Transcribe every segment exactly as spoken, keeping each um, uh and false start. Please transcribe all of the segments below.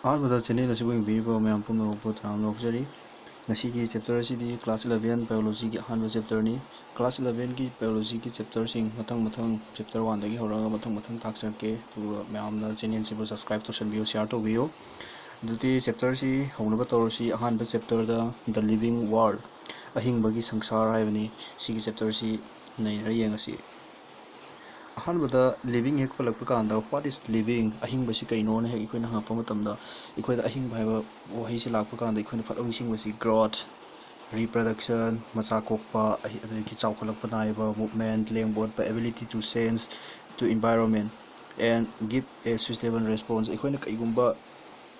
ꯑꯍꯥꯟꯕꯗ ꯆꯦꯅꯦꯜ ꯑꯁꯤꯕꯨ ꯌꯦꯡꯕꯤꯔꯤꯕ ꯃꯌꯥꯝ ꯄꯨꯝꯅꯃꯛꯄꯨ ꯇꯔꯥꯝꯅ ꯑꯣꯛꯆꯔꯤ꯫ ꯉꯁꯤꯒꯤ ꯆꯦꯞꯇꯔ ꯑꯁꯤꯗꯤ ꯀ꯭ꯂꯥꯁ ꯏꯂꯚꯦꯟ ꯕꯥꯏꯑꯣꯂꯣꯖꯤꯒꯤ ꯑꯍꯥꯟꯕ ꯆꯦꯞꯇꯔꯅꯤ꯫ ꯀ꯭ꯂꯥꯁ ꯏꯂꯚꯦꯟꯒꯤ ꯕꯥꯏꯑꯣꯂꯣꯖꯤꯒꯤ ꯆꯦꯞꯇꯔꯁꯤꯡ ꯃꯊꯪ ꯃꯊꯪ ꯆꯦꯞꯇꯔ ꯋꯥꯟꯗꯒꯤ ꯍꯧꯔꯒ ꯃꯊꯪ ꯃꯊꯪ ꯇꯥꯛꯆꯔꯛꯀꯦ꯫ ꯑꯗꯨꯒ ꯃꯌꯥꯝꯅ ꯆꯦꯅꯦꯜꯁꯤꯕꯨ ꯁꯕꯁꯀ꯭ꯔꯥꯏꯕ ꯇꯧꯁꯟꯕꯤꯌꯨ, ꯁꯤꯌꯥꯔ ꯇꯧꯕꯤꯌꯨ꯫ ꯑꯗꯨꯗꯤ ꯆꯦꯞꯇꯔꯁꯤ ꯍꯧꯅꯕ ꯇꯧꯔꯁꯤ꯫ ꯑꯍꯥꯟꯕ ꯆꯦꯞꯇꯔꯗ The Living World, ꯑꯍꯤꯡꯕꯒꯤ ꯁꯪꯁꯥꯔ ꯍꯥꯏꯕꯅꯤ꯫ ꯁꯤꯒꯤ ꯆꯦꯞꯇꯔꯁꯤ ꯅꯩꯅꯔ ꯌꯦꯡꯉꯁꯤ꯫ ꯑꯍꯥꯟꯕꯗ ꯂꯤꯕꯤꯡ ꯍꯦꯛ ꯄꯜꯂꯛꯄ ꯀꯥꯟꯗ, "What is living?" ꯑꯍꯤꯡꯕꯁꯤ ꯀꯩꯅꯣꯅ ꯍꯦꯛ ꯑꯩꯈꯣꯏꯅ ꯍꯪꯉꯛꯄ ꯃꯇꯝꯗ, ꯑꯩꯈꯣꯏꯗ ꯑꯍꯤꯡꯕ ꯍꯥꯏꯕ ꯋꯥꯍꯩꯁꯤ ꯂꯥꯛꯄ ꯀꯥꯟꯗ ꯑꯩꯈꯣꯏꯅ ꯐꯠ ꯂꯥꯎ ꯅꯤꯡꯁꯤꯡꯕꯁꯤ growth, reproduction, ꯃꯆꯥ ꯀꯣꯛꯄ, ꯑꯍꯤ-, ꯑꯗꯒꯤ ꯆꯥꯎꯈꯠꯂꯛꯄ ꯅꯥꯏꯕ, movement, ꯂꯦꯡꯕ ꯑꯣꯠꯄ, ability to change to environment and give a suitable response꯫ ꯑꯩꯈꯣꯏꯅ ꯀꯩꯒꯨꯝꯕ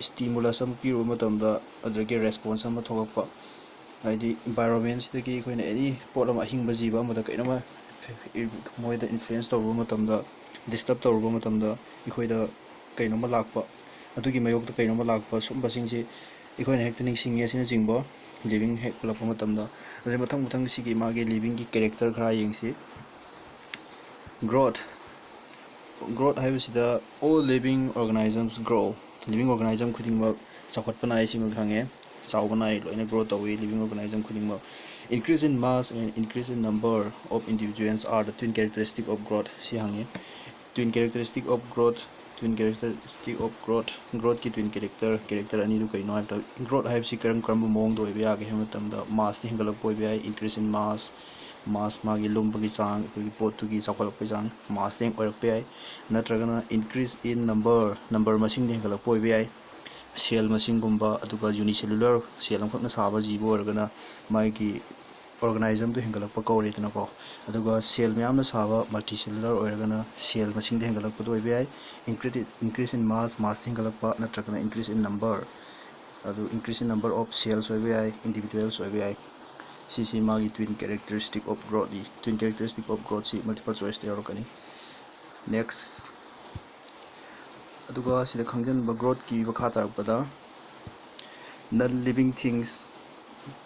stimulus ꯑꯃ ꯄꯤꯔꯨꯕ ꯃꯇꯝꯗ ꯑꯗꯨꯗꯒꯤ response ꯑꯃ ꯊꯣꯛꯂꯛꯄ, ꯍꯥꯏꯗꯤ environment ꯁꯤꯗꯒꯤ ꯑꯩꯈꯣꯏꯅ any ꯄꯣꯠ ꯑꯃ, ꯑꯍꯤꯡꯕ ꯖꯤꯕ ꯑꯃꯗ ꯀꯩꯅꯣꯝꯃ ꯃꯣꯏꯗ influence ꯇꯧꯔꯨꯕ ꯃꯇꯝꯗ, disturb ꯇꯧꯔꯨꯕ ꯃꯇꯝꯗ ꯑꯩꯈꯣꯏꯗ ꯀꯩꯅꯣꯝꯃ ꯂꯥꯛꯄ, ꯑꯗꯨꯒꯤ ꯃꯥꯌꯣꯛꯇ ꯀꯩꯅꯣꯝꯃ ꯂꯥꯛꯄ, ꯁꯨꯝꯕꯁꯤꯡꯁꯤ ꯑꯩꯈꯣꯏꯅ ꯍꯦꯛꯇ ꯅꯤꯡꯁꯤꯡꯉꯤ ꯑꯁꯤꯅꯆꯤꯡꯕ, ꯂꯤꯕꯤꯡ ꯍꯦꯛ ꯄꯜꯂꯛꯄ ꯃꯇꯝꯗ꯫ ꯑꯗꯩ ꯃꯊꯪ ꯃꯊꯪ ꯁꯤꯒꯤ ꯃꯥꯒꯤ ꯂꯤꯕꯤꯡꯒꯤ character ꯈꯔ ꯌꯦꯡꯁꯤ꯫ Growth, growth ꯍꯥꯏꯕꯁꯤꯗ all living organisms grow, living organism ꯈꯨꯗꯤꯡꯃꯛ ꯆꯥꯎꯈꯠꯄ ꯅꯥꯏ, ꯁꯤꯃ ꯈꯪꯉꯦ꯫ ꯆꯥꯎꯕ ꯅꯥꯏ, ꯂꯣꯏꯅ grow ꯇꯧꯏ living organism ꯈꯨꯗꯤꯡꯃꯛ꯫ Increase in mass and increase in number of individuals are the twin characteristic of growth, ꯁꯤ ꯍꯪꯉꯤ꯫ Twin characteristic of growth, twin characteristic of growth, growthꯀꯤ twin character, character ꯑꯅꯤꯗꯨ ꯀꯩꯅꯣ ꯍꯥꯏꯕꯗ, growth ꯍꯥꯏꯕꯁꯤ ꯀꯔꯝ ꯀꯔꯝꯕ ꯃꯑꯣꯡꯗ ꯑꯣꯏꯕ ꯌꯥꯒꯦ ꯍꯥꯏꯕ ꯃꯇꯝꯗ, massꯅ ꯍꯦꯟꯒꯠꯂꯛꯄ ꯑꯣꯏꯕ ꯌꯥꯏ, increase in mass, mass ꯃꯥꯒꯤ ꯂꯨꯝꯕꯒꯤ ꯆꯥꯡ, ꯑꯩꯈꯣꯏꯒꯤ ꯄꯣꯠꯇꯨꯒꯤ ꯆꯥꯎꯈꯠꯂꯛꯄꯒꯤ ꯆꯥꯡ, massꯇ ꯑꯣꯏꯔꯛꯄ ꯌꯥꯏ꯫ ꯅꯠꯇ꯭ꯔꯒꯅ increase in number, number ꯃꯁꯤꯡꯗ ꯍꯦꯟꯒꯠꯂꯛꯄ ꯑꯣꯏꯕ ꯌꯥꯏ, cell ꯃꯁꯤꯡꯒꯨꯝꯕ꯫ ꯑꯗꯨꯒ unicellular, cell ꯑꯃꯈꯛꯅ ꯁꯥꯕ ꯖꯤꯕ ꯑꯣꯏꯔꯒꯅ ꯃꯥꯒꯤ organismꯗꯨ ꯍꯦꯟꯒꯠꯂꯛꯄ ꯀꯧꯔꯦꯗꯅꯀꯣ꯫ ꯑꯗꯨꯒ cell ꯃꯌꯥꯝꯅ ꯁꯥꯕ multicellular ꯑꯣꯏꯔꯒꯅ cell ꯃꯁꯤꯡꯗ ꯍꯦꯟꯒꯠꯂꯛꯄꯗꯣ ꯑꯣꯏꯕ ꯌꯥꯏ꯫ Incre-, increase in mass, massꯇ ꯍꯦꯟꯒꯠꯂꯛꯄ, ꯅꯠꯇ꯭ꯔꯒꯅ increase in number, ꯑꯗꯨ increase in number of cells ꯑꯣꯏꯕ ꯌꯥꯏ, individuals ꯑꯣꯏꯕ ꯌꯥꯏ꯫ ꯁꯤꯁꯤ ꯃꯥꯒꯤ twin characteristic of growthꯅꯤ꯫ Twin characteristic of growthꯁꯤ multiple choiceꯇ ꯌꯥꯎꯔꯛꯀꯅꯤ꯫ Next, ꯑꯗꯨꯒ ꯁꯤꯗ ꯈꯪꯖꯤꯟꯕ growthꯀꯤ ꯃꯈꯥ ꯇꯥꯔꯛꯄꯗ, non living things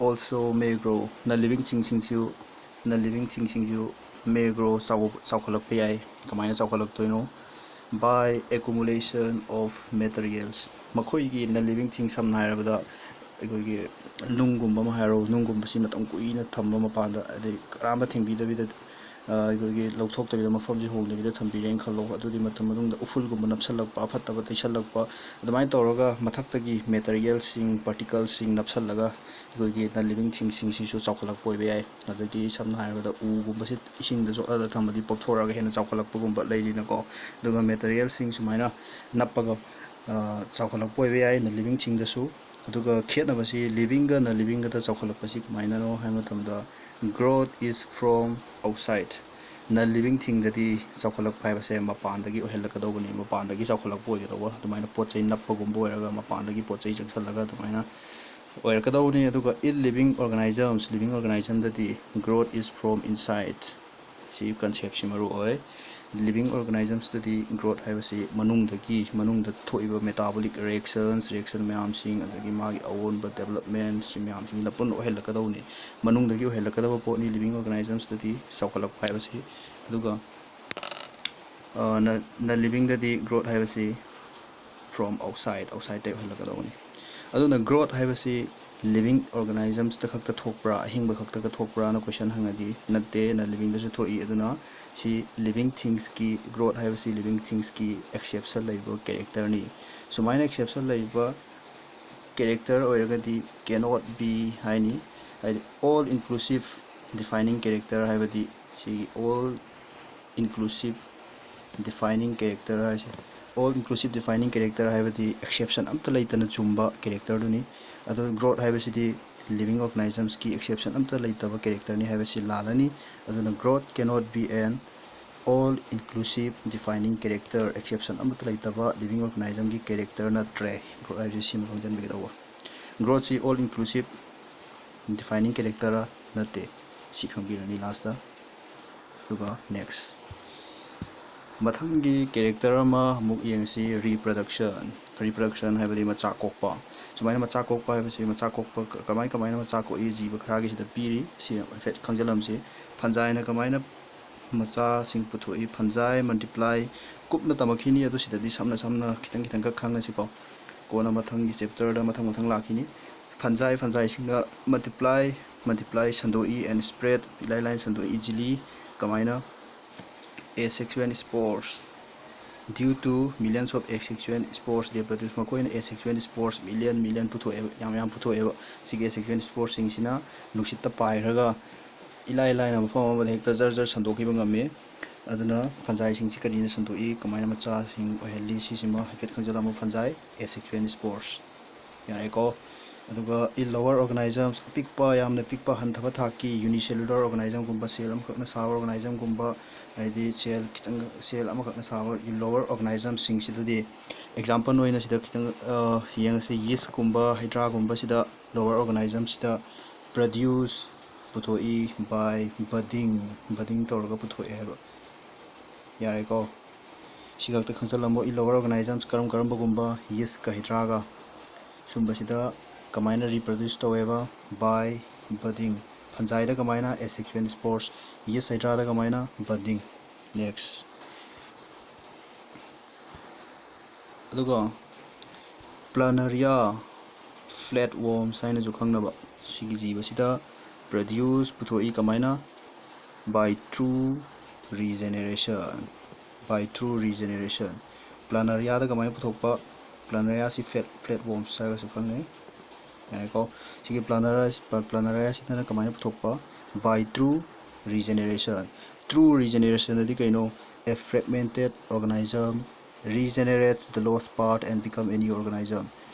also may grow꯫ Non living thingꯁꯤꯡꯁꯨ, non living thingꯁꯤꯡꯁꯨ may grow, ꯆꯥꯎ-, ꯆꯥꯎꯈꯠꯂꯛꯄ ꯌꯥꯏ꯫ ꯀꯃꯥꯏꯅ ꯆꯥꯎꯈꯠꯂꯛꯇꯣꯏꯅꯣ? By accumulation of materials, ꯃꯈꯣꯏꯒꯤ non living thing ꯁꯝꯅ ꯍꯥꯏꯔꯕꯗ ꯑꯩꯈꯣꯏꯒꯤ ꯅꯨꯡꯒꯨꯝꯕ ꯑꯃ ꯍꯥꯏꯔꯣ, ꯅꯨꯡꯒꯨꯝꯕꯁꯤ ꯃꯇꯝ ꯀꯨꯏꯅ ꯊꯝꯕ ꯃꯄꯥꯟꯗ, ꯑꯗꯩ ꯀꯅꯥꯝꯇ ꯊꯤꯡꯕꯤꯗꯕꯤꯗ ꯑꯩꯈꯣꯏꯒꯤ ꯂꯧꯊꯣꯛꯇꯕꯤꯗ ꯃꯐꯝꯁꯤ ꯍꯣꯡꯗꯕꯤꯗ ꯊꯝꯕꯤꯔꯦꯅ ꯈꯜꯂꯣ꯫ ꯑꯗꯨꯒꯤ ꯃꯇꯝ ꯃꯅꯨꯡꯗ ꯎꯐꯨꯜꯒꯨꯝꯕ ꯅꯞꯁꯜꯂꯛꯄ, ꯑꯐꯠꯇꯕ ꯇꯩꯁꯜꯂꯛꯄ, ꯑꯗꯨꯃꯥꯏꯅ ꯇꯧꯔꯒ ꯃꯊꯛꯇꯒꯤ ꯃꯦꯇꯔꯤꯌꯦꯜꯁꯤꯡ, ꯄꯥꯔꯇꯤꯀꯜꯁꯤꯡ ꯅꯞꯁꯜꯂꯒ ꯑꯩꯈꯣꯏꯒꯤ non living thingꯁꯤꯡꯁꯤꯁꯨ ꯆꯥꯎꯈꯠꯂꯛꯄ ꯑꯣꯏꯕ ꯌꯥꯏ꯫ ꯑꯗꯒꯤ ꯁꯝꯅ ꯍꯥꯏꯔꯕꯗ ꯎꯒꯨꯝꯕꯁꯤ ꯏꯁꯤꯡꯗ ꯆꯣꯠꯍꯜꯂ ꯊꯝꯃꯗꯤ ꯄꯣꯞꯊꯣꯔꯛꯑꯒ ꯍꯦꯟꯅ ꯆꯥꯎꯈꯠꯂꯛꯄꯒꯨꯝꯕ ꯂꯩꯔꯤꯅꯀꯣ꯫ ꯑꯗꯨꯒ ꯃꯦꯇꯔꯤꯌꯦꯜꯁꯤꯡ ꯁꯨꯃꯥꯏꯅ ꯅꯞꯄꯒ ꯆꯥꯎꯈꯠꯂꯛꯄ ꯑꯣꯏꯕ ꯌꯥꯏ non living thingꯗꯁꯨ꯫ ꯑꯗꯨꯒ ꯈꯦꯠꯅꯕꯁꯤ livingꯒ non livingꯒꯗ ꯆꯥꯎꯈꯠꯂꯛꯄꯁꯤ ꯀꯃꯥꯏꯅꯅꯣ ꯍꯥꯏꯕ ꯃꯇꯝꯗ, growth is from outside꯫ Non living thingꯗꯗꯤ ꯆꯥꯎꯈꯠꯂꯛꯄ ꯍꯥꯏꯕꯁꯦ ꯃꯄꯥꯟꯗꯒꯤ ꯑꯣꯏꯍꯜꯂꯛꯀꯗꯧꯕꯅꯤ, ꯃꯄꯥꯟꯗꯒꯤ ꯆꯥꯎꯈꯠꯂꯛꯄ ꯑꯣꯏꯒꯗꯧꯕ꯫ ꯑꯗꯨꯃꯥꯏꯅ ꯄꯣꯠ ꯆꯩ ꯅꯞꯄꯒꯨꯝꯕ ꯑꯣꯏꯔꯒ ꯃꯄꯥꯟꯗꯒꯤ ꯄꯣꯠ ꯆꯩ ꯆꯪꯁꯜꯂꯒ ꯑꯗꯨꯃꯥꯏꯅ ꯑꯣꯏꯔꯛꯀꯗꯧꯕꯅꯤ꯫ ꯑꯗꯨꯒ in living organisms, living organismꯗꯗꯤ growth is from inside꯫ ꯁꯤ conceptꯁꯤ ꯃꯔꯨ ꯑꯣꯏ꯫ Living organismsꯇꯗꯤ growth ꯍꯥꯏꯕꯁꯤ ꯃꯅꯨꯡꯗꯒꯤ, ꯃꯅꯨꯡꯗ ꯊꯣꯛꯏꯕ metabolic reactions, reaction ꯃꯌꯥꯝꯁꯤꯡ, ꯑꯗꯒꯤ ꯃꯥꯒꯤ ꯑꯑꯣꯟꯕ development, ꯁꯤ ꯃꯌꯥꯝꯁꯤꯡꯁꯤꯅ ꯄꯨꯟꯅ ꯑꯣꯏꯍꯜꯂꯛꯀꯗꯧꯕꯅꯤ꯫ ꯃꯅꯨꯡꯗꯒꯤ ꯑꯣꯏꯍꯜꯂꯛꯀꯗꯕ ꯄꯣꯠꯅꯤ living organismsꯇꯗꯤ ꯆꯥꯎꯈꯠꯂꯛꯄ ꯍꯥꯏꯕꯁꯤ꯫ ꯑꯗꯨꯒ non livingꯗꯗꯤ growth ꯍꯥꯏꯕꯁꯤ from outside, outsideꯇꯩ ꯑꯣꯏꯍꯜꯂꯛꯀꯗꯧꯕꯅꯤ꯫ ꯑꯗꯨꯅ growth ꯍꯥꯏꯕꯁꯤ living organismsꯇ ꯈꯛꯇ ꯊꯣꯛꯄ꯭ꯔꯥ, ꯑꯍꯤꯡꯕ ꯈꯛꯇꯒ ꯊꯣꯛꯄ꯭ꯔꯥꯅ question ꯍꯪꯉꯗꯤ ꯅꯠꯇꯦ, non livingꯗꯁꯨ ꯊꯣꯛꯏ꯫ ꯑꯗꯨꯅ ꯁꯤ living thingsꯀꯤ, growth ꯍꯥꯏꯕꯁꯤ living thingsꯀꯤ exception ꯂꯩꯕ characterꯅꯤ꯫ ꯁꯨꯃꯥꯏꯅ exception ꯂꯩꯕ character ꯑꯣꯏꯔꯒꯗꯤ cannot be ꯍꯥꯏꯅꯤ꯫ ꯍꯥꯏꯗꯤ all inclusive defining character ꯍꯥꯏꯕꯗꯤ ꯁꯤꯒꯤ all inclusive defining character ꯍꯥꯏꯁꯦ, all inclusive defining character ꯍꯥꯏꯕꯗꯤ exception ꯑꯝꯇ ꯂꯩꯇꯅ ꯆꯨꯝꯕ characterꯗꯨꯅꯤ꯫ ꯑꯗꯣ growth ꯍꯥꯏꯕꯁꯤꯗꯤ living organismsꯀꯤ exception ꯑꯝꯇ ꯂꯩꯇꯕ characterꯅꯤ ꯍꯥꯏꯕꯁꯤ ꯂꯥꯜꯂꯅꯤ꯫ ꯑꯗꯨꯅ growth cannot be an all inclusive defining character, exception ꯑꯃꯠꯇ ꯂꯩꯇꯕ living organismꯒꯤ character ꯅꯠꯇ꯭ꯔꯦ꯫ Growth ꯍꯥꯏꯕꯁꯤ ꯁꯤꯃ ꯈꯪꯖꯟꯕꯤꯒꯗꯧꯕ꯫ Growthꯁꯤ all inclusive defining character ꯅꯠꯇꯦ꯫ ꯁꯤ ꯈꯪꯕꯤꯔꯅꯤ lastꯇ꯫ ꯑꯗꯨꯒ next, ꯃꯊꯪꯒꯤ character ꯑꯃ ꯑꯃꯨꯛ ꯌꯦꯡꯁꯤ, reproduction꯫ Reproduction ꯍꯥꯏꯕꯗꯤ ꯃꯆꯥ ꯀꯣꯛꯄ꯫ ꯁꯨꯃꯥꯏꯅ ꯃꯆꯥ ꯀꯣꯛꯄ ꯍꯥꯏꯕꯁꯤ, ꯃꯆꯥ ꯀꯣꯛꯄ ꯀ-, ꯀꯃꯥꯏ ꯀꯃꯥꯏꯅ ꯃꯆꯥ ꯀꯣꯛꯏ, ꯖꯤꯕ ꯈꯔꯒꯤꯁꯤꯗ ꯄꯤꯔꯤ꯫ ꯁꯤ ꯍꯥꯏꯐꯦꯠ ꯈꯪꯖꯤꯜꯂꯝꯁꯤ꯫ Fungiꯅ ꯀꯃꯥꯏꯅ ꯃꯆꯥꯁꯤꯡ ꯄꯨꯊꯣꯛꯏ, fungi multiply꯫ ꯀꯨꯞꯅ ꯇꯝꯃꯛꯈꯤꯅꯤ, ꯑꯗꯨ ꯁꯤꯗꯗꯤ ꯁꯝꯅ ꯁꯝꯅ ꯈꯤꯇꯪ ꯈꯤꯇꯪꯈꯛ ꯈꯪꯉꯁꯤꯀꯣ꯫ ꯀꯣꯟꯅ ꯃꯊꯪꯒꯤ ꯆꯦꯞꯇꯔꯗ ꯃꯊꯪ ꯃꯊꯪ ꯂꯥꯛꯈꯤꯅꯤ꯫ ꯐꯟꯖꯥꯏ ꯐꯟꯖꯥꯏꯁꯤꯡꯅ ꯃꯜꯇꯤꯄ꯭ꯂꯥꯏ ꯃꯜꯇꯤꯄ꯭ꯂꯥꯏ ꯁꯟꯗꯣꯛꯏ ꯑꯦꯟ ꯁ꯭ꯄ꯭ꯔꯦꯗ ꯏꯂꯥꯏ ꯂꯥꯏꯅ ꯁꯟꯗꯣꯛꯏ ꯏꯖꯤꯂꯤ꯫ ꯀꯃꯥꯏꯅ? Asexual spores due to millions of asexual spores they produce꯫ ꯃꯈꯣꯏꯅ ꯑꯦꯁꯦꯛꯁꯨꯋꯦꯜ ꯁ꯭ꯄꯣꯔꯁ ꯃꯤꯂꯤꯌꯟ ꯃꯤꯂꯤꯌꯟ ꯄꯨꯊꯣꯛꯑꯦꯕ, ꯌꯥꯝ ꯌꯥꯝ ꯄꯨꯊꯣꯛꯑꯦꯕ꯫ ꯁꯤꯒꯤ ꯑꯦꯁꯦꯛꯁꯨꯋꯦꯜ ꯁ꯭ꯄꯣꯔꯁꯁꯤꯡꯁꯤꯅ ꯅꯨꯡꯁꯤꯠꯇ ꯄꯥꯏꯈ꯭ꯔꯒ ꯏꯂꯥꯏ ꯂꯥꯏꯅ ꯃꯐꯝ ꯑꯃꯗ ꯍꯦꯛꯇ ꯖꯔ ꯖꯔ ꯁꯟꯗꯣꯛꯈꯤꯕ ꯉꯝꯃꯤ꯫ ꯑꯗꯨꯅ ꯐꯟꯖꯥꯏꯁꯤꯡꯁꯤ ꯀꯔꯤꯅ ꯁꯟꯗꯣꯛꯏ, ꯀꯃꯥꯏꯅ ꯃꯆꯥꯁꯤꯡ ꯑꯣꯏꯍꯜꯂꯤ, ꯁꯤꯁꯤꯃ ꯍꯥꯏꯐꯦꯠ ꯈꯪꯖꯤꯜꯂꯝꯃꯨ꯫ ꯐꯟꯖꯥꯏ ꯑꯦꯁꯦꯛꯁꯨꯋꯦꯜ ꯁ꯭ꯄꯣꯔꯁ꯫ ꯌꯥꯔꯦꯀꯣ꯫ ꯑꯗꯨꯒ ꯏꯜ ꯂꯣꯋꯔ ꯑꯣꯔꯒꯅꯥꯏꯖꯝꯁ, ꯑꯄꯤꯛꯄ, ꯌꯥꯝꯅ ꯄꯤꯛꯄ, ꯍꯟꯊꯕ ꯊꯥꯛꯀꯤ ꯌꯨꯅꯤꯁꯦꯂꯨꯂꯔ ꯑꯣꯔꯒꯅꯥꯏꯖꯝꯒꯨꯝꯕ, ꯁꯦꯜ ꯑꯃꯈꯛꯅ ꯁꯥꯕ ꯑꯣꯔꯒꯅꯥꯏꯖꯝꯒꯨꯝꯕ, ꯍꯥꯏꯗꯤ ꯁꯦꯜ ꯈꯤꯇꯪ, ꯁꯦꯜ ꯑꯃꯈꯛꯅ ꯁꯥꯕ ꯏꯜ ꯂꯣꯋꯔ ꯑꯣꯔꯒꯅꯥꯏꯖꯝꯁꯤꯡꯁꯤꯗꯗꯤ, ꯑꯦꯛꯖꯥꯝꯄꯜ ꯑꯣꯏꯅ ꯁꯤꯗ ꯈꯤꯇꯪ, ꯑ, ꯌꯦꯡꯉꯁꯦ, ꯌꯤꯁꯀꯨꯝꯕ, ꯍꯩꯗ꯭ꯔꯥꯒꯨꯝꯕꯁꯤꯗ ꯂꯣꯋꯔ ꯑꯣꯔꯒꯅꯥꯏꯖꯝꯁꯤꯗ ꯄ꯭ꯔꯗ꯭ꯌꯨꯁ ꯄꯨꯊꯣꯛꯏ by budding, budding ꯇꯧꯔꯒ ꯄꯨꯊꯣꯛꯑꯦ ꯍꯥꯏꯕ꯫ ꯌꯥꯔꯦꯀꯣ꯫ ꯁꯤ ꯈꯛꯇ ꯈꯪꯖꯤꯜꯂꯝꯃꯣ꯫ ꯏꯜ ꯂꯣꯋꯔ ꯑꯣꯔꯒꯅꯥꯏꯖꯝꯁ ꯀꯔꯝ ꯀꯔꯝꯕꯒꯨꯝꯕ, ꯌꯤꯁꯀ ꯍꯩꯗ꯭ꯔꯥꯒ, ꯁꯨꯝꯕꯁꯤꯗ ꯀꯃꯥꯏꯅ ꯔꯤꯄ꯭ꯔꯗ꯭ꯌꯨꯁ ꯇꯧꯋꯦꯕ? By budding꯫ ꯐꯟꯖꯥꯏꯗ ꯀꯃꯥꯏꯅ? ꯑꯦꯁꯦꯛꯁꯨꯋꯦꯜ ꯁ꯭ꯄꯣꯔꯁ꯫ ꯌꯤꯁ ꯍꯩꯗ꯭ꯔꯥꯗ ꯀꯃꯥꯏꯅ? Budding꯫ Next꯫ ꯑꯗꯨꯒ ꯄ꯭ꯂꯥꯅꯔꯤꯌꯥ, ꯐ꯭ꯂꯦꯠ ꯋꯣꯔꯝꯁ ꯍꯥꯏꯅꯁꯨ ꯈꯪꯅꯕ ꯁꯤꯒꯤ ꯖꯤꯕꯁꯤꯗ ꯄ꯭ꯔꯗ꯭ꯌꯨꯁ ꯄꯨꯊꯣꯛꯏ꯫ ꯀꯃꯥꯏꯅ? By true regeneration, by true regeneration꯫ ꯄ꯭ꯂꯥꯅꯔꯤꯌꯥꯗ ꯀꯃꯥꯏꯅ ꯄꯨꯊꯣꯛꯄ? ꯄ꯭ꯂꯥꯅꯔꯤꯌꯥꯁꯤ ꯐ꯭ꯂꯦꯠ, ꯐ꯭ꯂꯦꯠ ꯋꯣꯔꯝꯁ ꯍꯥꯏꯔꯒꯁꯨ ꯈꯪꯅꯩ꯫ ꯌꯥꯔꯦꯀꯣ꯫ ꯁꯤꯒꯤ ꯄ꯭ꯂꯥꯅꯔꯤꯌꯥ, ꯄ꯭ꯂꯥꯅꯔꯤꯌꯥꯁꯤꯗꯅ ꯀꯃꯥꯏꯅ ꯄꯨꯊꯣꯛꯄ? By true regeneration꯫ True regeneration ꯑꯗꯤ ꯀꯩꯅꯣ? A fragmented organism regenerates the lost part and become a new organism꯫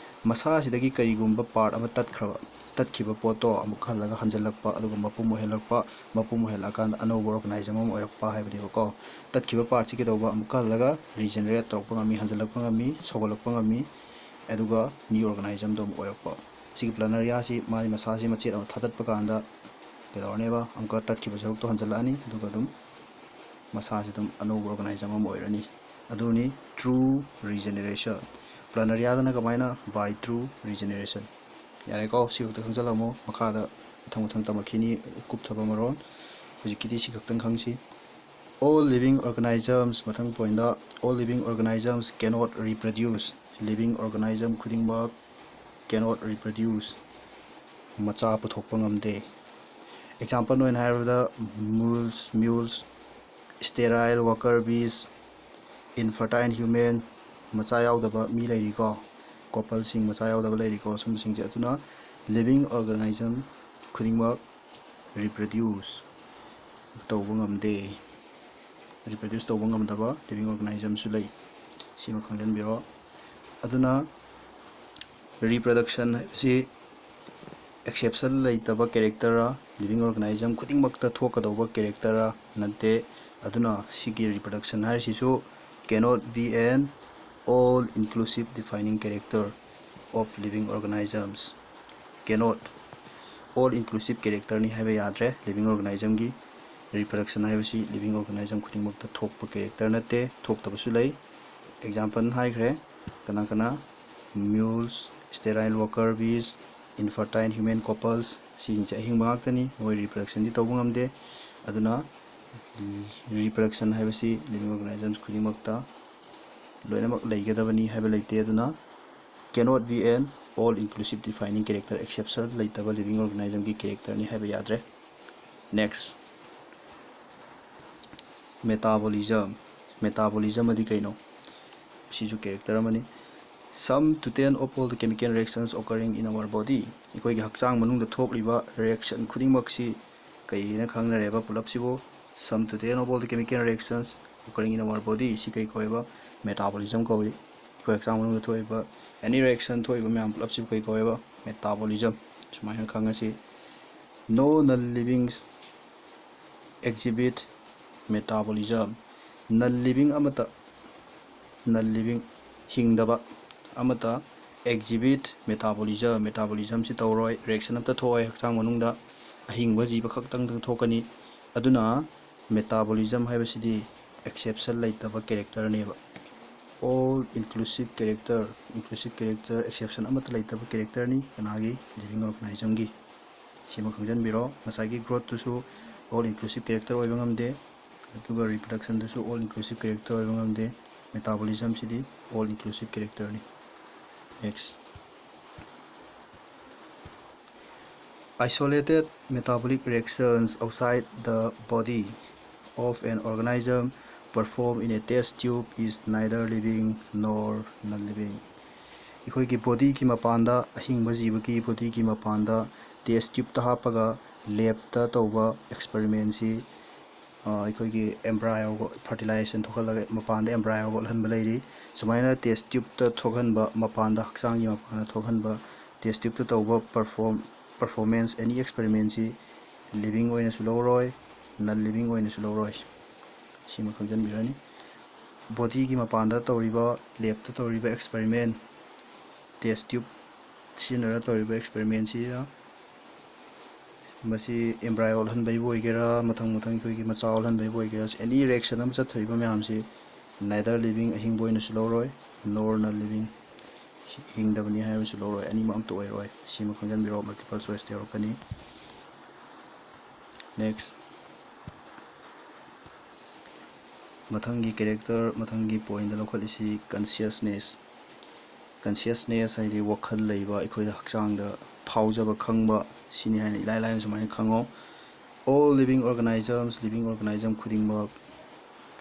ꯃꯁꯥꯁꯤꯗꯒꯤ ꯀꯔꯤꯒꯨꯝꯕ ꯄꯥꯔꯠ ꯑꯃ ꯇꯠꯈ꯭ꯔꯕ, ꯇꯠꯈꯤꯕ ꯄꯣꯠꯇꯣ ꯑꯃꯨꯛ ꯍꯜꯂꯒ ꯍꯟꯖꯜꯂꯛꯄ, ꯑꯗꯨꯒ ꯃꯄꯨꯝ ꯑꯣꯏꯍꯜꯂꯛꯄ, ꯃꯄꯨꯝ ꯑꯣꯏꯍꯜꯂꯛꯑꯀꯥꯟꯗ ꯑꯅꯧꯕ ꯑꯣꯔꯒꯅꯥꯏꯖꯝ ꯑꯃ ꯑꯣꯏꯔꯛꯄ ꯍꯥꯏꯕꯅꯦꯕꯀꯣ꯫ ꯇꯠꯈꯤꯕ ꯄꯥꯔꯠꯁꯤ ꯀꯩꯗꯧꯕ? ꯑꯃꯨꯛꯀ ꯍꯜꯂꯒ ꯔꯤꯖꯦꯅꯔꯦꯠ ꯇꯧꯔꯛꯄ ꯉꯝꯃꯤ, ꯍꯟꯖꯜꯂꯛꯄ ꯉꯝꯃꯤ, ꯁꯧꯒꯠꯂꯛꯄ ꯉꯝꯃꯤ, ꯑꯗꯨꯒ ꯅ꯭ꯌꯨ ꯑꯣꯔꯒꯅꯥꯏꯖꯝꯗꯣ ꯑꯃꯨꯛ ꯑꯣꯏꯔꯛꯄ꯫ ꯁꯤꯒꯤ ꯄ꯭ꯂꯥꯅꯔꯤꯌꯥꯁꯤ ꯃꯥꯒꯤ ꯃꯁꯥꯁꯤ ꯃꯆꯦꯠ ꯑꯃ ꯊꯥꯗꯠꯄ ꯀꯥꯟꯗ ꯀꯩꯗꯧꯔꯅꯦꯕ? ꯑꯃꯨꯛꯀ ꯇꯠꯈꯤꯕ ꯁꯔꯨꯛꯇꯣ ꯍꯟꯖꯜꯂꯛꯑꯅꯤ, ꯑꯗꯨꯒ ꯑꯗꯨꯝ ꯃꯁꯥꯁꯤ ꯑꯗꯨꯝ ꯑꯅꯧꯕ ꯑꯣꯔꯒꯅꯥꯏꯖꯝ ꯑꯃ ꯑꯣꯏꯔꯅꯤ꯫ ꯑꯗꯨꯅꯤ true regeneration꯫ ꯄ꯭ꯂꯥꯅꯔꯤꯌꯥꯗꯅ ꯀꯃꯥꯏꯅ? By true regeneration꯫ ꯌꯥꯔꯦꯀꯣ, ꯁꯤ ꯈꯛꯇ ꯈꯪꯖꯤꯜꯂꯝꯃꯣ, ꯃꯈꯥꯗ ꯃꯊꯪ ꯃꯊꯪ ꯇꯝꯃꯛꯈꯤꯅꯤ ꯀꯨꯞꯊꯕ ꯃꯔꯣꯜ꯫ ꯍꯧꯖꯤꯛꯀꯤꯗꯤ ꯁꯤ ꯈꯛꯇꯪ ꯈꯪꯁꯤ꯫ All living organisms, ꯃꯊꯪ ꯄꯣꯏꯟꯗ, all living organisms cannot reproduce꯫ living organism ꯈꯨꯗꯤꯡꯃꯛ cannot reproduce, ꯃꯆꯥ ꯄꯨꯊꯣꯛꯄ ꯉꯝꯗꯦ꯫ Example ꯑꯣꯏꯅ ꯍꯥꯏꯔꯕꯗ, mules mules, sterile worker bees, infertile human, ꯃꯆꯥ ꯌꯥꯎꯗꯕ ꯃꯤ ꯂꯩꯔꯤꯀꯣ, coupleꯁꯤꯡ ꯃꯆꯥ ꯌꯥꯎꯗꯕ ꯂꯩꯔꯤꯀꯣ, ꯁꯨꯝꯕꯁꯤꯡꯁꯦ꯫ ꯑꯗꯨꯅ living organism ꯈꯨꯗꯤꯡꯃꯛ reproduce ꯇꯧꯕ ꯉꯝꯗꯦ꯫ Reproduce ꯇꯧꯕ ꯉꯝꯗꯕ living organismꯁꯨ ꯂꯩ꯫ ꯁꯤꯃ ꯈꯪꯖꯤꯟꯕꯤꯔꯣ꯫ ꯑꯗꯨꯅ reproduction ꯍꯥꯏꯕꯁꯤ exception ꯂꯩꯇꯕ characterꯔ, living organism ꯈꯨꯗꯤꯡꯃꯛꯇ ꯊꯣꯛꯀꯗꯧꯕ characterꯔ ꯅꯠꯇꯦ꯫ ꯑꯗꯨꯅ ꯁꯤꯒꯤ reproduction ꯍꯥꯏꯔꯤꯁꯤꯁꯨ cannot be an all inclusive defining character of living organisms꯫ Cannot, all inclusive characterꯅꯤ ꯍꯥꯏꯕ ꯌꯥꯗ꯭ꯔꯦ living organismꯒꯤ꯫ Reproduction ꯍꯥꯏꯕꯁꯤ living organism ꯈꯨꯗꯤꯡꯃꯛꯇ ꯊꯣꯛꯄ character ꯅꯠꯇꯦ, ꯊꯣꯛꯇꯕꯁꯨ ꯂꯩ꯫ Example ꯍꯥꯏꯈ꯭ꯔꯦ, ꯀꯅꯥ ꯀꯅꯥ? Mules, sterile worker bees, infertile human couples, ꯁꯤꯁꯤꯡꯁꯦ ꯑꯍꯤꯡꯕ ꯉꯥꯛꯇꯅꯤ, ꯃꯣꯏ reproductionꯗꯤ ꯇꯧꯕ ꯉꯝꯗꯦ꯫ ꯑꯗꯨꯅ reproduction ꯍꯥꯏꯕꯁꯤ living organisms ꯈꯨꯗꯤꯡꯃꯛꯇ ꯂꯣꯏꯅꯃꯛ ꯂꯩꯒꯗꯕꯅꯤ ꯍꯥꯏꯕ ꯂꯩꯇꯦ꯫ ꯑꯗꯨꯅ cannot be an all inclusive defining character, exception ꯂꯩꯇꯕ living organismꯒꯤ characterꯅꯤ ꯍꯥꯏꯕ ꯌꯥꯗ꯭ꯔꯦ꯫ Next, metabolism꯫ Metabolism ꯑꯗꯤ ꯀꯩꯅꯣ? ꯁꯤꯁꯨ character ꯑꯃꯅꯤ꯫ Sum total of all the chemical reactions occurring in our body꯫ ꯑꯩꯈꯣꯏꯒꯤ ꯍꯛꯆꯥꯡ ꯃꯅꯨꯡꯗ ꯊꯣꯛꯂꯤꯕ reaction ꯈꯨꯗꯤꯡꯃꯛꯁꯤ ꯀꯩꯅ ꯈꯪꯅꯔꯦꯕ ꯄꯨꯂꯞꯁꯤꯕꯨ? Sum total of all the chemical reactions occurring in our body, ꯁꯤ ꯀꯩ ꯀꯧꯋꯦꯕ? Metabolism ꯀꯧꯏ꯫ ꯑꯩꯈꯣꯏ ꯍꯛꯆꯥꯡ ꯃꯅꯨꯡꯗ ꯊꯣꯛꯏꯕ any reaction ꯊꯣꯛꯏꯕ ꯃꯌꯥꯝ ꯄꯨꯂꯞꯁꯤꯕꯨ ꯀꯩ ꯀꯧꯋꯦꯕ? Metabolism꯫ ꯁꯨꯃꯥꯏꯅ ꯈꯪꯉꯁꯤ꯫ No non livings exhibit metabolism꯫ Non living ꯑꯃꯠꯇ, non living, ꯍꯤꯡꯗꯕ ꯑꯃꯠꯇ exhibit metabolism, metabolismꯁꯤ ꯇꯧꯔꯣꯏ, reaction ꯑꯝꯇ ꯊꯣꯛꯑꯣꯏ ꯍꯛꯆꯥꯡ ꯃꯅꯨꯡꯗ, ꯑꯍꯤꯡꯕ ꯖꯤꯕ ꯈꯛꯇꯪꯗ ꯊꯣꯛꯀꯅꯤ꯫ ꯑꯗꯨꯅ metabolism ꯍꯥꯏꯕꯁꯤꯗꯤ exception ꯂꯩꯇꯕ characterꯅꯦꯕ꯫ All inclusive character, inclusive character, exception ꯑꯃꯠꯇ ꯂꯩꯇꯕ characterꯅꯤ꯫ ꯀꯅꯥꯒꯤ? Living organismꯒꯤ꯫ ꯁꯤꯃ ꯈꯪꯖꯤꯟꯕꯤꯔꯣ꯫ ꯉꯁꯥꯏꯒꯤ growthꯇꯨꯁꯨ all inclusive character ꯑꯣꯏꯕ ꯉꯝꯗꯦ, ꯑꯗꯨꯒ reproductionꯗꯨꯁꯨ all inclusive character ꯑꯣꯏꯕ ꯉꯝꯗꯦ꯫ Metabolismꯁꯤꯗꯤ all inclusive characterꯅꯤ꯫ Next. Isolated metabolic reactions outside the body of an organism performed in a test tube is neither living nor non-living. ꯑꯩꯈꯣꯏꯒꯤ ꯕꯣꯗꯤꯒꯤ ꯃꯄꯥꯟꯗ, ꯑꯍꯤꯡꯕ ꯖꯤꯕꯒꯤ ꯕꯣꯗꯤꯒꯤ ꯃꯄꯥꯟꯗ ꯇꯦꯁ ꯇ꯭ꯌꯨꯕꯇ ꯍꯥꯞꯄꯒ ꯂꯦꯞꯇ ꯇꯧꯕ ꯑꯦꯛꯁꯄꯔꯤꯃꯦꯟꯁꯤ ꯑꯩꯈꯣꯏꯒꯤ ꯑꯦꯝꯕ꯭ꯔꯥꯏꯌꯣ ꯐꯔꯇꯤꯂꯥꯏꯖꯦꯁꯟ ꯊꯣꯛꯍꯜꯂꯒ ꯃꯄꯥꯟꯗ ꯑꯦꯝꯕ꯭ꯔꯥꯏꯌꯣ ꯒꯣꯠꯍꯟꯕ ꯂꯩꯔꯤ꯫ ꯁꯨꯃꯥꯏꯅ ꯇꯦꯁ ꯇ꯭ꯌꯨꯕꯇ ꯊꯣꯛꯍꯟꯕ, ꯃꯄꯥꯟꯗ, ꯍꯛꯆꯥꯡꯒꯤ ꯃꯄꯥꯟꯗ ꯊꯣꯛꯍꯟꯕ ꯇꯦꯁ ꯇ꯭ꯌꯨꯕꯇ ꯇꯧꯕ ꯄꯔꯐꯣꯔꯝ ꯄꯔꯐꯣꯔꯃꯦꯟꯁ ꯑꯦꯅꯤ ꯑꯦꯛꯁꯄꯔꯤꯃꯦꯟꯁꯤ ꯂꯤꯕꯤꯡ ꯑꯣꯏꯅꯁꯨ ꯂꯧꯔꯣꯏ, ꯅꯟ ꯂꯤꯕꯤꯡ ꯑꯣꯏꯅꯁꯨ ꯂꯧꯔꯣꯏ꯫ ꯁꯤꯃ ꯈꯪꯖꯤꯟꯕꯤꯔꯅꯤ꯫ ꯕꯣꯗꯤꯒꯤ ꯃꯄꯥꯟꯗ ꯇꯧꯔꯤꯕ, ꯂꯦꯞꯇ ꯇꯧꯔꯤꯕ ꯑꯦꯛꯁꯄꯔꯤꯃꯦꯟ, ꯇꯦꯁ ꯇ꯭ꯌꯨꯕ ꯁꯤꯖꯤꯟꯅꯔ ꯇꯧꯔꯤꯕ ꯑꯦꯛꯁꯄꯔꯤꯃꯦꯟꯁꯤꯗ ꯃꯁꯤ ꯑꯦꯝꯕ꯭ꯔꯥꯏ ꯑꯣꯜꯍꯟꯕꯩꯕꯨ ꯑꯣꯏꯒꯦꯔꯥ, ꯃꯊꯪ ꯃꯊꯪ ꯑꯩꯈꯣꯏꯒꯤ ꯃꯆꯥ ꯑꯣꯜꯍꯟꯕꯩꯕꯨ ꯑꯣꯏꯒꯦꯔꯥ, ꯑꯦꯅꯤ ꯔꯤꯌꯦꯛꯁꯟ ꯑꯃ ꯆꯠꯊꯔꯤꯕ ꯃꯌꯥꯝꯁꯤ neither living, ꯑꯍꯤꯡꯕ ꯑꯣꯏꯅꯁꯨ ꯂꯧꯔꯣꯏ, nor non living, ꯍꯤꯡꯗꯕꯅꯤ ꯍꯥꯏꯕꯁꯨ ꯂꯧꯔꯣꯏ, ꯑꯅꯤꯃꯛ ꯑꯝꯇ ꯑꯣꯏꯔꯣꯏ꯫ ꯁꯤꯃ ꯈꯪꯖꯟꯕꯤꯔꯣ, ꯃꯜꯇꯤꯄꯜ ꯆꯣꯏꯁꯇ ꯌꯧꯔꯛꯀꯅꯤ꯫ Next. ꯃꯊꯪꯒꯤ ꯀꯦꯔꯦꯛꯇꯔ, ꯃꯊꯪꯒꯤ ꯄꯣꯏꯟꯗ ꯂꯧꯈꯠꯂꯤꯁꯤ ꯀꯟꯁꯤꯌꯁꯅꯦꯁ꯫ ꯀꯟꯁꯤꯌꯁꯅꯦꯁ ꯍꯥꯏꯗꯤ ꯋꯥꯈꯜ ꯂꯩꯕ, ꯑꯩꯈꯣꯏꯗ ꯍꯛꯆꯥꯡꯗ ꯐꯥꯎꯖꯕ, ꯈꯪꯕ, ꯁꯤꯅꯤ ꯍꯥꯏꯅ ꯏꯂꯥꯏ ꯂꯥꯏꯅ ꯁꯨꯃꯥꯏꯅ ꯈꯪꯉꯣ꯫ All living organisms, ꯂꯤꯕꯤꯡ ꯑꯣꯔꯒꯥꯅꯤꯖꯝ ꯈꯨꯗꯤꯡꯃꯛ,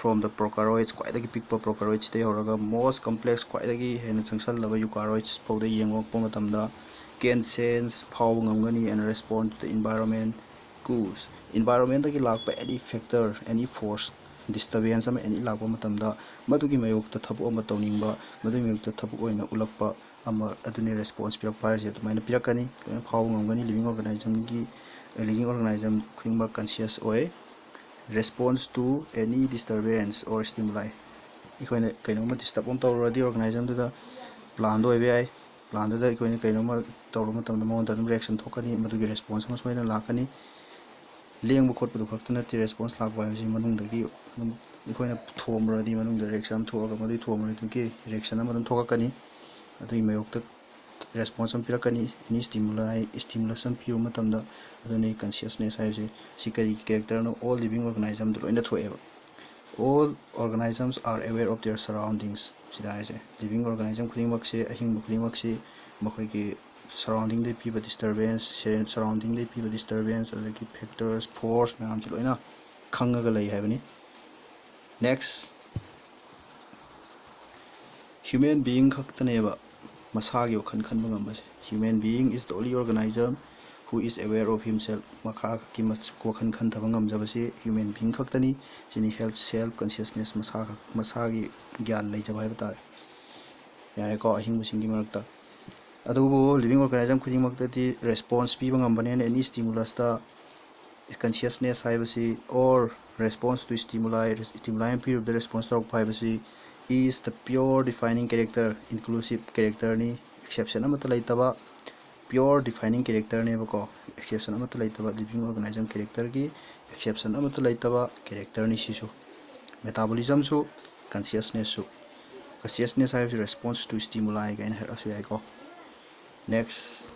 from the prokaryotes, ꯈ꯭ꯋꯥꯏꯗꯒꯤ ꯄꯤꯛꯄ ꯄ꯭ꯔꯣꯀꯥꯔꯣꯏꯠꯁꯤꯗꯒꯤ ꯍꯧꯔꯒ most complex, ꯈ꯭ꯋꯥꯏꯗꯒꯤ ꯍꯦꯟꯅ ꯆꯪꯁꯜꯂꯕ ꯌꯨꯀꯥꯔꯣꯏꯠꯁ ꯐꯥꯎꯗ ꯌꯦꯡꯉꯛꯄ ꯃꯇꯝꯗ, can sense, ꯐꯥꯎꯕ ꯉꯝꯒꯅꯤ, and respond to the environment cues, ꯏꯟꯚꯥꯏꯔꯣꯟꯃꯦꯟꯗꯒꯤ ꯂꯥꯛꯄ any factor, any force, disturbance ꯑꯃ any ꯂꯥꯛꯄ ꯃꯇꯝꯗ, ꯃꯗꯨꯒꯤ ꯃꯥꯌꯣꯛꯇ ꯊꯕꯛ ꯑꯃ ꯇꯧꯅꯤꯡꯕ, ꯃꯗꯨꯒꯤ ꯃꯥꯌꯣꯛꯇ ꯊꯕꯛ ꯑꯣꯏꯅ ꯎꯠꯂꯛꯄ ꯑꯃ, ꯑꯗꯨꯅꯤ ꯔꯦꯁꯄꯣꯟꯁ ꯄꯤꯔꯛꯄ ꯍꯥꯏꯔꯤꯁꯦ꯫ ꯑꯗꯨꯃꯥꯏꯅ ꯄꯤꯔꯛꯀꯅꯤ, ꯂꯣꯏꯅ ꯐꯥꯎꯕ ꯉꯝꯒꯅꯤ ꯂꯤꯕꯤꯡ ꯑꯣꯔꯒꯥꯅꯤꯖꯝꯒꯤ, ꯂꯤꯕꯤꯡ ꯑꯣꯔꯒꯥꯅꯤꯖꯝ ꯈꯨꯗꯤꯡꯃꯛ ꯀꯟꯁꯤꯌꯁ ꯑꯣꯏ꯫ Response to any disturbance or stimuli, ꯑꯩꯈꯣꯏꯅ ꯀꯩꯅꯣꯝꯃ ꯗꯤꯁꯇꯔꯕ ꯑꯃ ꯇꯧꯔꯨꯔꯗꯤ ꯑꯣꯔꯒꯥꯅꯤꯖꯝꯗꯨꯗ, ꯄ꯭ꯂꯥꯟꯗ ꯑꯣꯏꯕ ꯌꯥꯏ, ꯄ꯭ꯂꯥꯟꯗꯨꯗ ꯑꯩꯈꯣꯏꯅ ꯀꯩꯅꯣꯝꯃ ꯇꯧꯔꯨꯕ ꯃꯇꯝꯗ ꯃꯉꯣꯟꯗ ꯑꯗꯨꯝ ꯔꯤꯌꯦꯛꯁꯟ ꯊꯣꯛꯀꯅꯤ, ꯃꯗꯨꯒꯤ ꯔꯦꯁꯄꯣꯟꯁ ꯑꯃ ꯁꯣꯏꯗꯅ ꯂꯥꯛꯀꯅꯤ꯫ ꯂꯦꯡꯕ ꯈꯣꯠꯄꯗꯨ ꯈꯛꯇ ꯅꯠꯇꯦ ꯔꯦꯁꯄꯣꯟꯁ ꯂꯥꯛꯄ ꯍꯥꯏꯕꯁꯤ, ꯃꯅꯨꯡꯗꯒꯤ ꯑꯗꯨꯝ ꯑꯩꯈꯣꯏꯅ ꯊꯣꯝꯃꯨꯔꯗꯤ ꯃꯅꯨꯡꯗ ꯔꯤꯌꯦꯛꯁꯟ ꯑꯃ ꯊꯣꯛꯑꯒ ꯃꯗꯨꯒꯤ ꯊꯣꯝꯃꯨꯔꯗꯨꯒꯤ ꯔꯤꯌꯦꯛꯁꯟ ꯑꯃ ꯑꯗꯨꯝ ꯊꯣꯛꯂꯛꯀꯅꯤ꯫ ꯑꯗꯨꯒꯤ ꯃꯥꯌꯣꯛꯇ ꯔꯦꯁꯄꯣꯟꯁ ꯑꯃ ꯄꯤꯔꯛꯀꯅꯤ, ꯑꯦꯅꯤ ꯁ꯭ꯇꯤꯃꯨꯂꯥꯏ, ꯁ꯭ꯇꯤꯃꯨꯂꯁ ꯑꯃ ꯄꯤꯕ ꯃꯇꯝꯗ꯫ ꯑꯗꯨꯅꯤ ꯀꯟꯁꯤꯌꯁꯅꯦꯁ ꯍꯥꯏꯕꯁꯦ꯫ ꯁꯤ ꯀꯔꯤꯒꯤ ꯀꯦꯔꯦꯛꯇꯔꯅꯣ? All living organismꯗ ꯂꯣꯏꯅ ꯊꯣꯛꯑꯦꯕ꯫ All organisms are aware of their surroundings. ꯁꯤꯗ ꯍꯥꯏꯁꯦ, living organism ꯈꯨꯗꯤꯡꯃꯛꯁꯦ, ꯑꯍꯤꯡꯕ ꯈꯨꯗꯤꯡꯃꯛꯁꯤ ꯃꯈꯣꯏꯒꯤ surroundingꯗ ꯄꯤꯕ disturbance, surroundingꯗ ꯄꯤꯕ disturbance, ꯑꯗꯒꯤ factors, force ꯃꯌꯥꯝꯁꯤ ꯂꯣꯏꯅ ꯈꯪꯉꯒ ꯂꯩ ꯍꯥꯏꯕꯅꯤ꯫ Next, human being ꯈꯛꯇꯅꯦꯕ ꯃꯁꯥꯒꯤ ꯋꯥꯈꯜ ꯈꯟꯕ ꯉꯝꯕꯁꯦ꯫ Human being is the only organism who is aware of himself. ꯃꯈꯥꯒꯤ ꯋꯥꯈꯜ ꯈꯟꯊꯕ ꯉꯝꯖꯕꯁꯤ human being ꯈꯛꯇꯅꯤ꯫ ꯁꯤꯅꯤ health, self consciousness, ꯃꯁꯥ ꯃꯁꯥꯒꯤ ꯒ꯭ꯌꯥꯟ ꯂꯩꯖꯕ ꯍꯥꯏꯕ ꯇꯥꯔꯦ꯫ ꯌꯥꯔꯦꯀꯣ, ꯑꯍꯤꯡꯕꯁꯤꯡꯒꯤ ꯃꯔꯛꯇ꯫ ꯑꯗꯨꯕꯨ living organism ꯈꯨꯗꯤꯡꯃꯛꯇꯗꯤ response ꯄꯤꯕ ꯉꯝꯕꯅꯤꯅ any stimulusꯇ consciousness ꯍꯥꯏꯕꯁꯤ, or response to stimuli, stimuli ꯑꯃ ꯄꯤꯔꯨꯕꯗ response ꯇꯧꯔꯛꯄ ꯍꯥꯏꯕꯁꯤ is the pure defining character, inclusive characterꯅꯤ, exception ꯑꯃꯠꯇ ꯂꯩꯇꯕ pure defining characterꯅꯦꯕꯀꯣ꯫ Exception ꯑꯃꯠꯇ ꯂꯩꯇꯕ, living organism characterꯒꯤ exception ꯑꯃꯠꯇ ꯂꯩꯇꯕ characterꯅꯤ ꯁꯤꯁꯨ꯫ Metabolismꯁꯨ, consciousnessꯁꯨ꯫ Consciousness ꯍꯥꯏꯕꯁꯤ response to stimuli ꯀꯥꯏꯅ ꯍꯥꯏꯔꯛꯑꯁꯨ ꯌꯥꯏꯀꯣ꯫ Next,